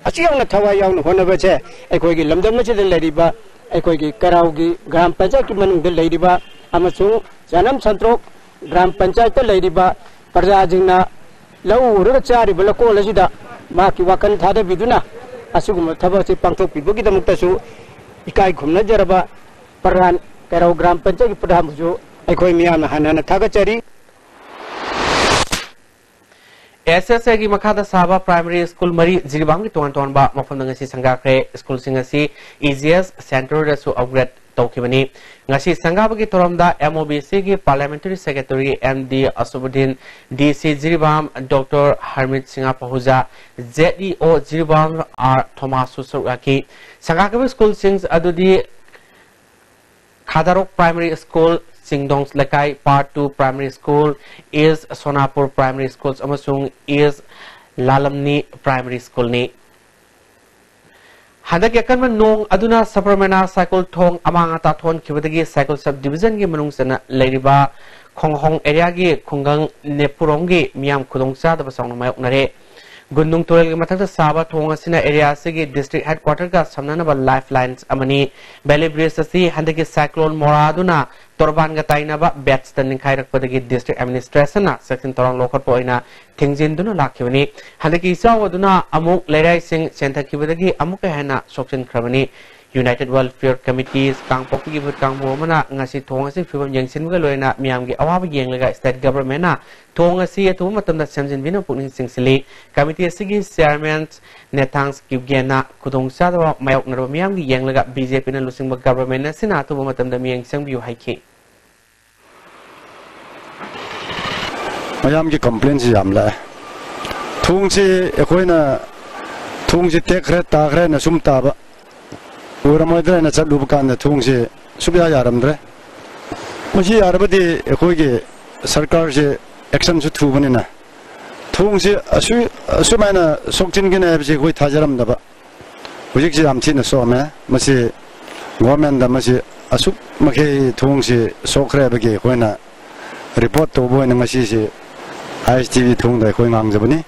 ꯑꯁꯨꯛ ꯌꯥꯝꯅ ꯊꯋꯥꯏ ꯌꯥꯎꯅ ꯍꯣꯠꯅꯕꯁꯦ ꯑꯩꯈꯣꯏꯒꯤ ꯂꯝꯗꯝ ꯑꯁꯤꯗ ꯂꯩꯔꯤꯕ, ꯑꯩꯈꯣꯏꯒꯤ ꯀꯩꯔꯥꯎꯒꯤ ꯒ꯭ꯔꯥꯝ ꯄꯟꯆꯥꯌꯠꯀꯤ ꯃꯅꯨꯡꯗ ꯂꯩꯔꯤꯕ ꯑꯃꯁꯨꯡ ꯆꯅꯝ ꯁꯟꯇ꯭ꯔꯣꯛ ꯒ꯭ꯔꯥꯝ ꯄꯟꯆꯥꯌꯠꯇ ꯂꯩꯔꯤꯕ ꯄ꯭ꯔꯖꯥꯁꯤꯡꯅ ꯂꯧ ꯎꯔꯒ ꯆꯥꯔꯤꯕ ꯂꯧꯀꯣꯜ ꯑꯁꯤꯗ ꯃꯍꯥꯛꯀꯤ ꯋꯥꯈꯜ ꯊꯥꯗꯕꯤꯗꯨꯅ ꯑꯁꯤꯒꯨꯝꯕ ꯊꯕꯛ ꯑꯁꯤ ꯄꯥꯡꯊꯣꯛꯄꯤꯕꯒꯤꯗꯃꯛꯇꯁꯨ ꯏꯀꯥꯏ ꯈꯨꯝꯅꯖꯔꯕ ꯄ꯭ꯔꯙꯥꯟ, ꯀꯩꯔꯥꯎ ꯒ꯭ꯔꯥꯝ ꯄꯟꯆꯥꯌꯠꯀꯤ ꯄ꯭ꯔꯙꯥꯟꯕꯨꯁꯨ ꯑꯩꯈꯣꯏ ꯃꯤꯌꯥꯝꯅ ꯍꯟꯅ ꯍꯟꯅ ꯊꯥꯒꯠꯆꯔꯤ꯫ ꯑꯦꯁ ꯑꯦꯁ ꯑꯦꯒꯤ ꯃꯈꯥꯗ ꯁꯥꯕ ꯄ꯭ꯔꯥꯏꯃꯔꯤ ꯁ꯭ꯀꯨꯜ ꯃꯔꯤ ꯖꯤꯔꯤꯕꯥꯝꯒꯤ ꯇꯣꯉꯥꯟ ꯇꯣꯉꯥꯟꯕ ꯃꯐꯝꯗ ꯉꯁꯤ ꯁꯪꯒꯥꯈ꯭ꯔꯦ꯫ ꯁ꯭ꯀꯨꯜꯁꯤꯡ ꯑꯁꯤ ꯏ ꯖꯤ ꯑꯦꯁ ꯁꯦꯟꯇꯔꯗꯁꯨ ꯑꯞꯒ꯭ꯔꯦꯗ ꯇꯧꯈꯤꯕꯅꯤ꯫ ꯉꯁꯤ ꯁꯪꯒꯥꯕꯒꯤ ꯊꯧꯔꯝꯗ ꯑꯦꯝ ꯑꯣ ꯕꯤ ꯁꯤꯒꯤ ꯄꯥꯔꯂꯤꯌꯥꯃꯦꯟꯇꯔꯤ ꯁꯦꯀ꯭ꯔꯦꯇꯔꯤ ꯑꯦꯝ ꯗꯤ ꯑꯁꯨꯕꯨꯗꯤꯟ, ꯗꯤ ꯁꯤ Jiribam doctor ꯍꯔꯃꯤꯠ Singh ꯄꯍꯨꯖꯥ, Z E ꯑꯣ ꯖꯤꯔꯤꯕꯥꯝ ꯑꯥꯔ ꯊꯣꯃꯥꯁꯁꯨ ꯁꯔꯨꯛ ꯌꯥꯈꯤ꯫ ꯁꯪꯒꯥꯈꯤꯕ ꯁ꯭ꯀꯨꯜꯁꯤꯡ ꯑꯗꯨꯗꯤ ꯈꯥꯗꯥꯔꯣꯛ ꯄ꯭ꯔꯥꯏꯃꯔꯤ ꯁ꯭ꯀꯨꯜ, ꯆꯤꯡꯗꯣꯡ ꯂꯩꯀꯥꯏ ꯄꯥꯔꯠ ꯇꯨ ꯄ꯭ꯔꯥꯏꯃꯔꯤ ꯁ꯭ꯀꯨꯜ, ꯏꯁ ꯁꯣꯅꯥꯄꯨꯔ ꯄ꯭ꯔꯥꯏꯃꯔꯤ ꯁ꯭ꯀꯨꯜ ꯑꯃꯁꯨꯡ ꯏꯁ ꯂꯥꯂꯝꯅꯤ ꯄ꯭ꯔꯥꯏꯃꯔꯤ ꯁ꯭ꯀꯨꯜꯅꯤ꯫ ꯍꯟꯗꯛꯀꯤ ꯑꯀꯟꯕ ꯅꯣꯡ ꯑꯗꯨꯅ ꯁꯕꯔꯃꯦꯅꯥ ꯁꯥꯏꯀꯜ ꯊꯣꯡ ꯑꯃꯥꯡ ꯑꯇꯥ ꯊꯣꯛꯍꯟꯈꯤꯕꯗꯒꯤ ꯁꯥꯏꯀꯜ ꯁꯕ ꯗꯤꯕꯤꯖꯟꯒꯤ ꯃꯅꯨꯡ ꯆꯟꯅ ꯂꯩꯔꯤꯕ ꯈꯣꯡꯍꯣꯡ ꯑꯦꯔꯤꯌꯥꯒꯤ ꯈꯨꯡꯒꯪ ꯅꯦꯄꯨꯔꯣꯝꯒꯤ ꯃꯤꯌꯥꯝ ꯈꯨꯗꯣꯡꯆꯥꯗꯕ ꯆꯥꯎꯅ ꯃꯥꯌꯣꯛꯅꯔꯦ꯫ ꯒꯨꯟꯗꯨꯡ ꯇꯨꯔꯦꯜꯒꯤ ꯃꯊꯛꯇ ꯁꯥꯕ ꯊꯣꯡ ꯑꯁꯤꯅ ꯑꯦꯔꯤꯌꯥ ꯑꯁꯤꯒꯤ ꯗꯤꯁꯇ꯭ꯔꯤꯛ ꯍꯦꯗꯀ꯭ꯋꯥꯇꯔꯒ ꯁꯝꯅꯅꯕ ꯂꯥꯏꯐ ꯂꯥꯏꯟꯁ ꯑꯃꯅꯤ꯫ ꯕꯦꯂꯤ ꯕ꯭ꯔꯤꯖ ꯑꯁꯤ ꯍꯟꯗꯛꯀꯤ ꯁꯥꯏꯀ꯭ꯂꯣꯟ ꯃꯣꯔꯥꯗꯨꯅ ꯇꯣꯔꯕꯥꯟꯒ ꯇꯥꯏꯅꯕ ꯕꯦꯠꯁꯇ ꯅꯤꯡꯈꯥꯏꯔꯛꯄꯗꯒꯤ ꯗꯤꯁꯇ꯭ꯔꯤꯛ ꯑꯦꯗꯃꯤꯅꯤꯁꯇ꯭ꯔꯦꯁꯟꯅ ꯆꯦꯛꯁꯤꯟ ꯊꯧꯔꯥꯡ ꯂꯧꯈꯠꯄ ꯑꯣꯏꯅ ꯊꯤꯡꯖꯤꯟꯗꯨꯅ ꯂꯥꯛꯈꯤꯕꯅꯤ꯫ ꯍꯟꯗꯛꯀꯤ ꯏꯆꯥꯎ ꯑꯗꯨꯅ ꯑꯃꯨꯛ ꯂꯩꯔꯥꯏꯁꯤꯡ ꯆꯦꯟꯊꯈꯤꯕꯗꯒꯤ ꯑꯃꯨꯛꯀ ꯍꯦꯟꯅ ꯁꯣꯛꯆꯤꯟꯈ꯭ꯔꯕꯅꯤ꯫ ꯌꯨꯅꯥꯏꯇꯦꯗ ꯋꯦꯜꯐꯤꯌꯔ ꯀꯝꯃꯤꯇꯤ ꯀꯥꯡꯄꯣꯛꯄꯤꯒꯤ ꯃꯤꯍꯨꯠ ꯀꯥꯡꯕꯨ ꯑꯃꯅ ꯉꯁꯤ ꯊꯣꯡ ꯑꯁꯤ ꯐꯤꯕꯝ ꯌꯦꯡꯁꯤꯟꯕꯒ ꯂꯣꯏꯅꯅ ꯃꯤꯌꯥꯝꯒꯤ ꯑꯋꯥꯕ ꯌꯦꯡꯂꯒ ꯁ꯭ꯇꯦꯠ ꯒꯚꯔꯟꯃꯦꯟꯠꯅ ꯊꯣꯡ ꯑꯁꯤ ꯑꯊꯨꯕ ꯃꯇꯝꯗ ꯁꯦꯝꯖꯤꯟꯕꯤꯅꯕ ꯄꯨꯛꯅꯤꯡ ꯆꯤꯡꯁꯤꯜꯂꯤ꯫ ꯀꯝꯃꯤꯇꯤ ꯑꯁꯤꯒꯤ ꯆꯤꯌꯔꯃꯦꯟ ꯅꯦꯊꯥꯡꯁ ꯀ꯭ꯌꯨꯒꯦꯟꯅ ꯈꯨꯗꯣꯡꯆꯥꯗꯕ ꯃꯥꯌꯣꯛꯅꯔꯕ ꯃꯤꯌꯥꯝꯒꯤ ꯌꯦꯡꯂꯒ ꯕꯤ ꯖꯦ ꯄꯤꯅ ꯂꯨꯆꯤꯡꯕ ꯒꯚꯔꯟꯃꯦꯟꯠ ꯑꯁꯤꯅ ꯑꯊꯨꯕ ꯃꯇꯝꯗ ꯃꯤꯠꯌꯦꯡ ꯆꯪꯕꯤꯌꯨ ꯍꯥꯏꯈꯤ꯫ ꯃꯌꯥꯝꯒꯤ ꯀꯝꯄ꯭ꯂꯦꯟꯁꯤ ꯌꯥꯝ ꯂꯥꯛꯑꯦ꯫ ꯊꯣꯡꯁꯤ ꯑꯩꯈꯣꯏꯅ, ꯊꯣꯡꯁꯤ ꯇꯦꯛꯈ꯭ꯔꯦ, ꯇꯥꯈ꯭ꯔꯦꯅ ꯁꯨꯝ ꯇꯥꯕ, ꯑꯣꯏꯔꯝꯃꯣꯏꯗ꯭ꯔꯥ ꯍꯥꯏꯅ ꯆꯠꯂꯨꯕ ꯀꯥꯟꯗ ꯊꯣꯡꯁꯤ ꯁꯨꯛꯌꯥ ꯌꯥꯔꯝꯗ꯭ꯔꯦ꯫ ꯃꯁꯤ ꯌꯥꯔꯕꯗꯤ ꯑꯩꯈꯣꯏꯒꯤ ꯁꯔꯀꯥꯔꯁꯦ ꯑꯦꯛꯁꯟꯁꯨ ꯊꯨꯕꯅꯤꯅ ꯊꯣꯡꯁꯤ ꯑꯁꯨ-, ꯑꯁꯨꯃꯥꯏꯅ ꯁꯣꯛꯆꯤꯟꯒꯅꯤ ꯍꯥꯏꯕꯁꯤ ꯑꯩꯈꯣꯏ ꯊꯥꯖꯔꯝꯗꯕ꯫ ꯍꯧꯖꯤꯛꯁꯤ ꯌꯥꯝ ꯊꯤꯅ ꯁꯣꯛꯑꯝꯃꯦ꯫ ꯃꯁꯤ ꯒꯣꯔꯃꯦꯟꯗ ꯃꯁꯤ ꯑꯁꯨꯛ ꯃꯈꯩ ꯊꯣꯡꯁꯤ ꯁꯣꯛꯈ꯭ꯔꯦ ꯍꯥꯏꯕꯒꯤ ꯑꯩꯈꯣꯏꯅ ꯔꯤꯄꯣꯔꯠ ꯇꯧꯕ ꯑꯣꯏꯅ ꯉꯁꯤꯁꯤ ꯑꯥꯏ ꯑꯦꯁ ꯇꯤ ꯚꯤ ꯊꯣꯡꯗ ꯑꯩꯈꯣꯏ ꯉꯥꯡꯖꯕꯅꯤ꯫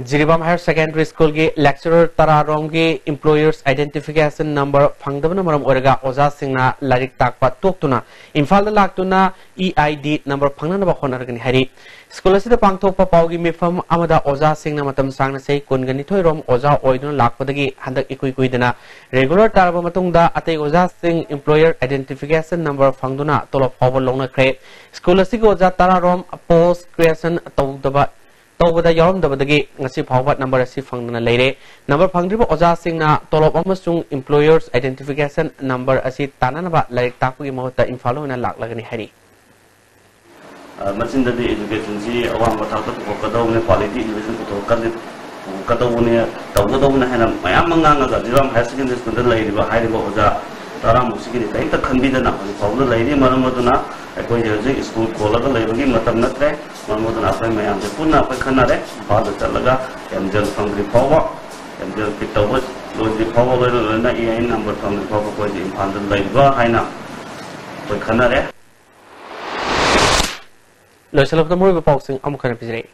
ꯖꯤꯔꯤꯕꯥꯝ ꯍꯥꯌꯔ ꯁꯦꯀꯦꯟꯗꯔꯤ ꯁ꯭ꯀꯨꯜꯒꯤ ꯂꯦꯛꯆꯔꯔ ꯇꯔꯥꯔꯣꯝꯒꯤ employers identification number ꯐꯪꯗꯕꯅ ꯃꯔꯝ ꯑꯣꯏꯔꯒ ꯑꯣꯖꯥꯁꯤꯡꯅ ꯂꯥꯏꯔꯤꯛ ꯇꯥꯛꯄ ꯇꯣꯛꯇꯨꯅ ꯏꯝꯐꯥꯜꯗ ꯂꯥꯛꯇꯨꯅ ꯏ ꯑꯥꯏ ꯗꯤ number ꯐꯪꯅꯅꯕ ꯍꯣꯠꯅꯔꯒꯅꯤ ꯍꯥꯏꯔꯤ꯫ ꯁ꯭ꯀꯨꯜ ꯑꯁꯤꯗ ꯄꯥꯡꯊꯣꯛꯄ ꯄꯥꯎꯒꯤ ꯃꯤꯐꯝ ꯑꯃꯗ ꯑꯣꯖꯥꯁꯤꯡꯅ ꯃꯇꯝ ꯁꯥꯡꯅ ꯆꯍꯤ ꯀꯨꯟꯒ ꯅꯤꯊꯣꯏ ꯔꯣꯝ ꯑꯣꯖꯥ ꯑꯣꯏꯗꯨꯅ ꯂꯥꯛꯄꯗꯒꯤ ꯍꯟꯗꯛ ꯏꯀꯨꯏ ꯀꯨꯏꯗꯅ regular ꯇꯥꯔꯕ ꯃꯇꯨꯡꯗ ꯑꯇꯩ ꯑꯣꯖꯥꯁꯤꯡ employer identification number ꯐꯪꯗꯨꯅ ꯇꯣꯂꯣꯞ ꯐꯥꯎꯕ ꯂꯧꯅꯈ꯭ꯔꯦ꯫ ꯁ꯭ꯀꯨꯜ ꯑꯁꯤꯒꯤ ꯑꯣꯖꯥ ꯇꯔꯥꯔꯣꯝ post creation ꯇꯧꯗꯕ, ꯇꯧꯕꯗ ꯌꯥꯎꯔꯝꯗꯕꯗꯒꯤ ꯉꯁꯤ ꯐꯥꯎꯕ number ꯑꯁꯤ ꯐꯪꯗꯅ ꯂꯩꯔꯦ꯫ Number ꯐꯪꯗ꯭ꯔꯤꯕ ꯑꯣꯖꯥꯁꯤꯡꯅ ꯇꯣꯂꯣꯞ ꯑꯃꯁꯨꯡ employers identification number ꯑꯁꯤ ꯇꯥꯟꯅꯅꯕ ꯂꯥꯏꯔꯤꯛ ꯇꯥꯛꯄꯒꯤ ꯃꯍꯨꯠꯇ ꯏꯝꯐꯥꯜ ꯑꯣꯏꯅ ꯂꯥꯛꯂꯒꯅꯤ ꯍꯥꯏꯔꯤ꯫ ꯑ, ꯃꯆꯤꯟꯗꯗꯤ educationꯁꯤ ꯑꯋꯥꯡꯕ ꯊꯥꯛꯇ ꯄꯨꯊꯣꯛꯀꯗꯧꯕꯅꯤ, quality education ꯄꯨꯊꯣꯛꯀꯅꯤ, ꯄꯨꯊꯣꯛꯀꯗꯧꯕꯅꯤ, ꯇꯧꯒꯗꯧꯕꯅꯤ ꯍꯥꯏꯅ ꯃꯌꯥꯝ ꯑꯃ ꯉꯥꯡꯉꯒ ꯖꯤꯔꯤꯕꯥꯝ ꯍꯥꯌꯔ ꯁꯦꯀꯦꯟꯗꯔꯤ ꯁ꯭ꯀꯨꯜꯗ ꯂꯩꯔꯤꯕ ꯍꯥꯏꯔꯤꯕ ꯑꯣꯖꯥ ꯇꯔꯥꯃꯨꯛꯁꯤꯒꯤꯗꯤ ꯀꯔꯤꯝꯇ ꯈꯟꯕꯤꯗꯅ ꯍꯧꯖꯤꯛ ꯐꯥꯎꯕꯗ ꯂꯩꯔꯤ꯫ ꯃꯔꯝ ꯑꯗꯨꯅ ꯑꯩꯈꯣꯏꯁꯦ ꯍꯧꯖꯤꯛ ꯁ꯭ꯀꯨꯜ ꯈꯣꯜꯂꯒ ꯂꯩꯕꯒꯤ ꯃꯇꯝ ꯅꯠꯇ꯭ꯔꯦ꯫ ꯃꯔꯝ ꯑꯗꯨꯅ ꯑꯩꯈꯣꯏ ꯃꯌꯥꯝꯁꯦ ꯄꯨꯟꯅ ꯑꯩꯈꯣꯏ ꯈꯟꯅꯔꯦ, ꯏꯝꯐꯥꯜꯗ ꯆꯠꯂꯒ ꯑꯦꯝꯖꯦꯜ ꯐꯪꯗ꯭ꯔꯤ ꯐꯥꯎꯕ, ꯑꯦꯝꯖꯦꯜ ꯐꯤꯠ ꯇꯧꯕ ꯂꯣꯏꯗ꯭ꯔꯤ ꯐꯥꯎꯕ, ꯂꯣꯏꯅ ꯂꯣꯏꯅ ꯏ ꯑꯥꯏ number ꯐꯪꯗ꯭ꯔꯤ ꯐꯥꯎꯕ ꯑꯩꯈꯣꯏꯁꯦ ꯏꯝꯐꯥꯜꯗ ꯂꯩꯕ ꯍꯥꯏꯅ ꯑꯩꯈꯣꯏ ꯈꯟꯅꯔꯦ꯫ ꯂꯣꯏꯁꯤꯜꯂꯛꯄꯗ ꯃꯔꯨꯑꯣꯏꯕ ꯄꯥꯎꯁꯤꯡ ꯑꯃꯨꯛ ꯍꯟꯅ ꯄꯤꯖꯔꯛꯏ꯫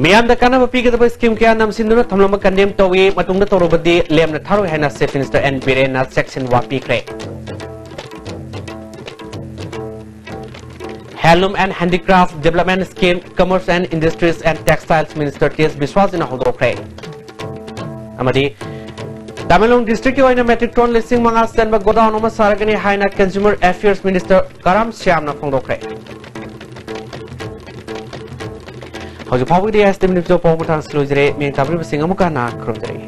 ꯃꯤꯌꯥꯝꯗ ꯀꯥꯟꯅꯕ ꯄꯤꯒꯗꯕ scheme ꯀꯌꯥ ꯅꯝꯁꯤꯟꯗꯨꯅ ꯊꯝꯂꯝꯕ condemn ꯇꯧꯏ, ꯃꯇꯨꯡꯗ ꯇꯧꯔꯕꯗꯤ ꯂꯦꯝꯅ ꯊꯥꯔꯣꯏ ꯍꯥꯏꯅ Chief Minister ꯑꯦꯟ ꯕꯤꯔꯦꯟꯅ ꯆꯦꯛꯁꯤꯟꯋꯥ ꯄꯤꯈ꯭ꯔꯦ꯫ Handloom and Handicrafts Development Scheme, Commerce and Industries and Textiles Minister T S ꯕꯤꯁ꯭ꯋꯥꯁꯖꯤꯅ ꯍꯧꯗꯣꯛꯈ꯭ꯔꯦ꯫ ꯑꯃꯗꯤ ꯇꯃꯦꯡꯂꯣꯡ districtꯀꯤ ꯑꯣꯏꯅ metric ton ꯂꯤꯁꯤꯡ ꯃꯉꯥ ꯆꯟꯕ godown ꯑꯃ ꯁꯥꯔꯒꯅꯤ ꯍꯥꯏꯅ Consumer Affairs Minister ꯀꯔꯥꯝ ꯁ꯭ꯌꯥꯝꯅ ꯐꯣꯡꯗꯣꯛꯈ꯭ꯔꯦ꯫ ꯍꯧꯖꯤꯛ ꯐꯥꯎꯕꯒꯤꯗꯤ ꯑꯦꯁ ꯇꯤ ꯃꯅꯤꯄꯨꯔ ꯄꯥꯎ ꯃꯇꯥꯡꯁꯤ ꯂꯣꯏꯖꯔꯦ꯫ ꯃꯤꯌꯦꯡ ꯇꯥꯕꯤꯔꯤꯕꯁꯤꯡ ꯑꯃꯨꯛꯀ ꯍꯟꯅ ꯈꯨꯔꯨꯝꯖꯔꯤ꯫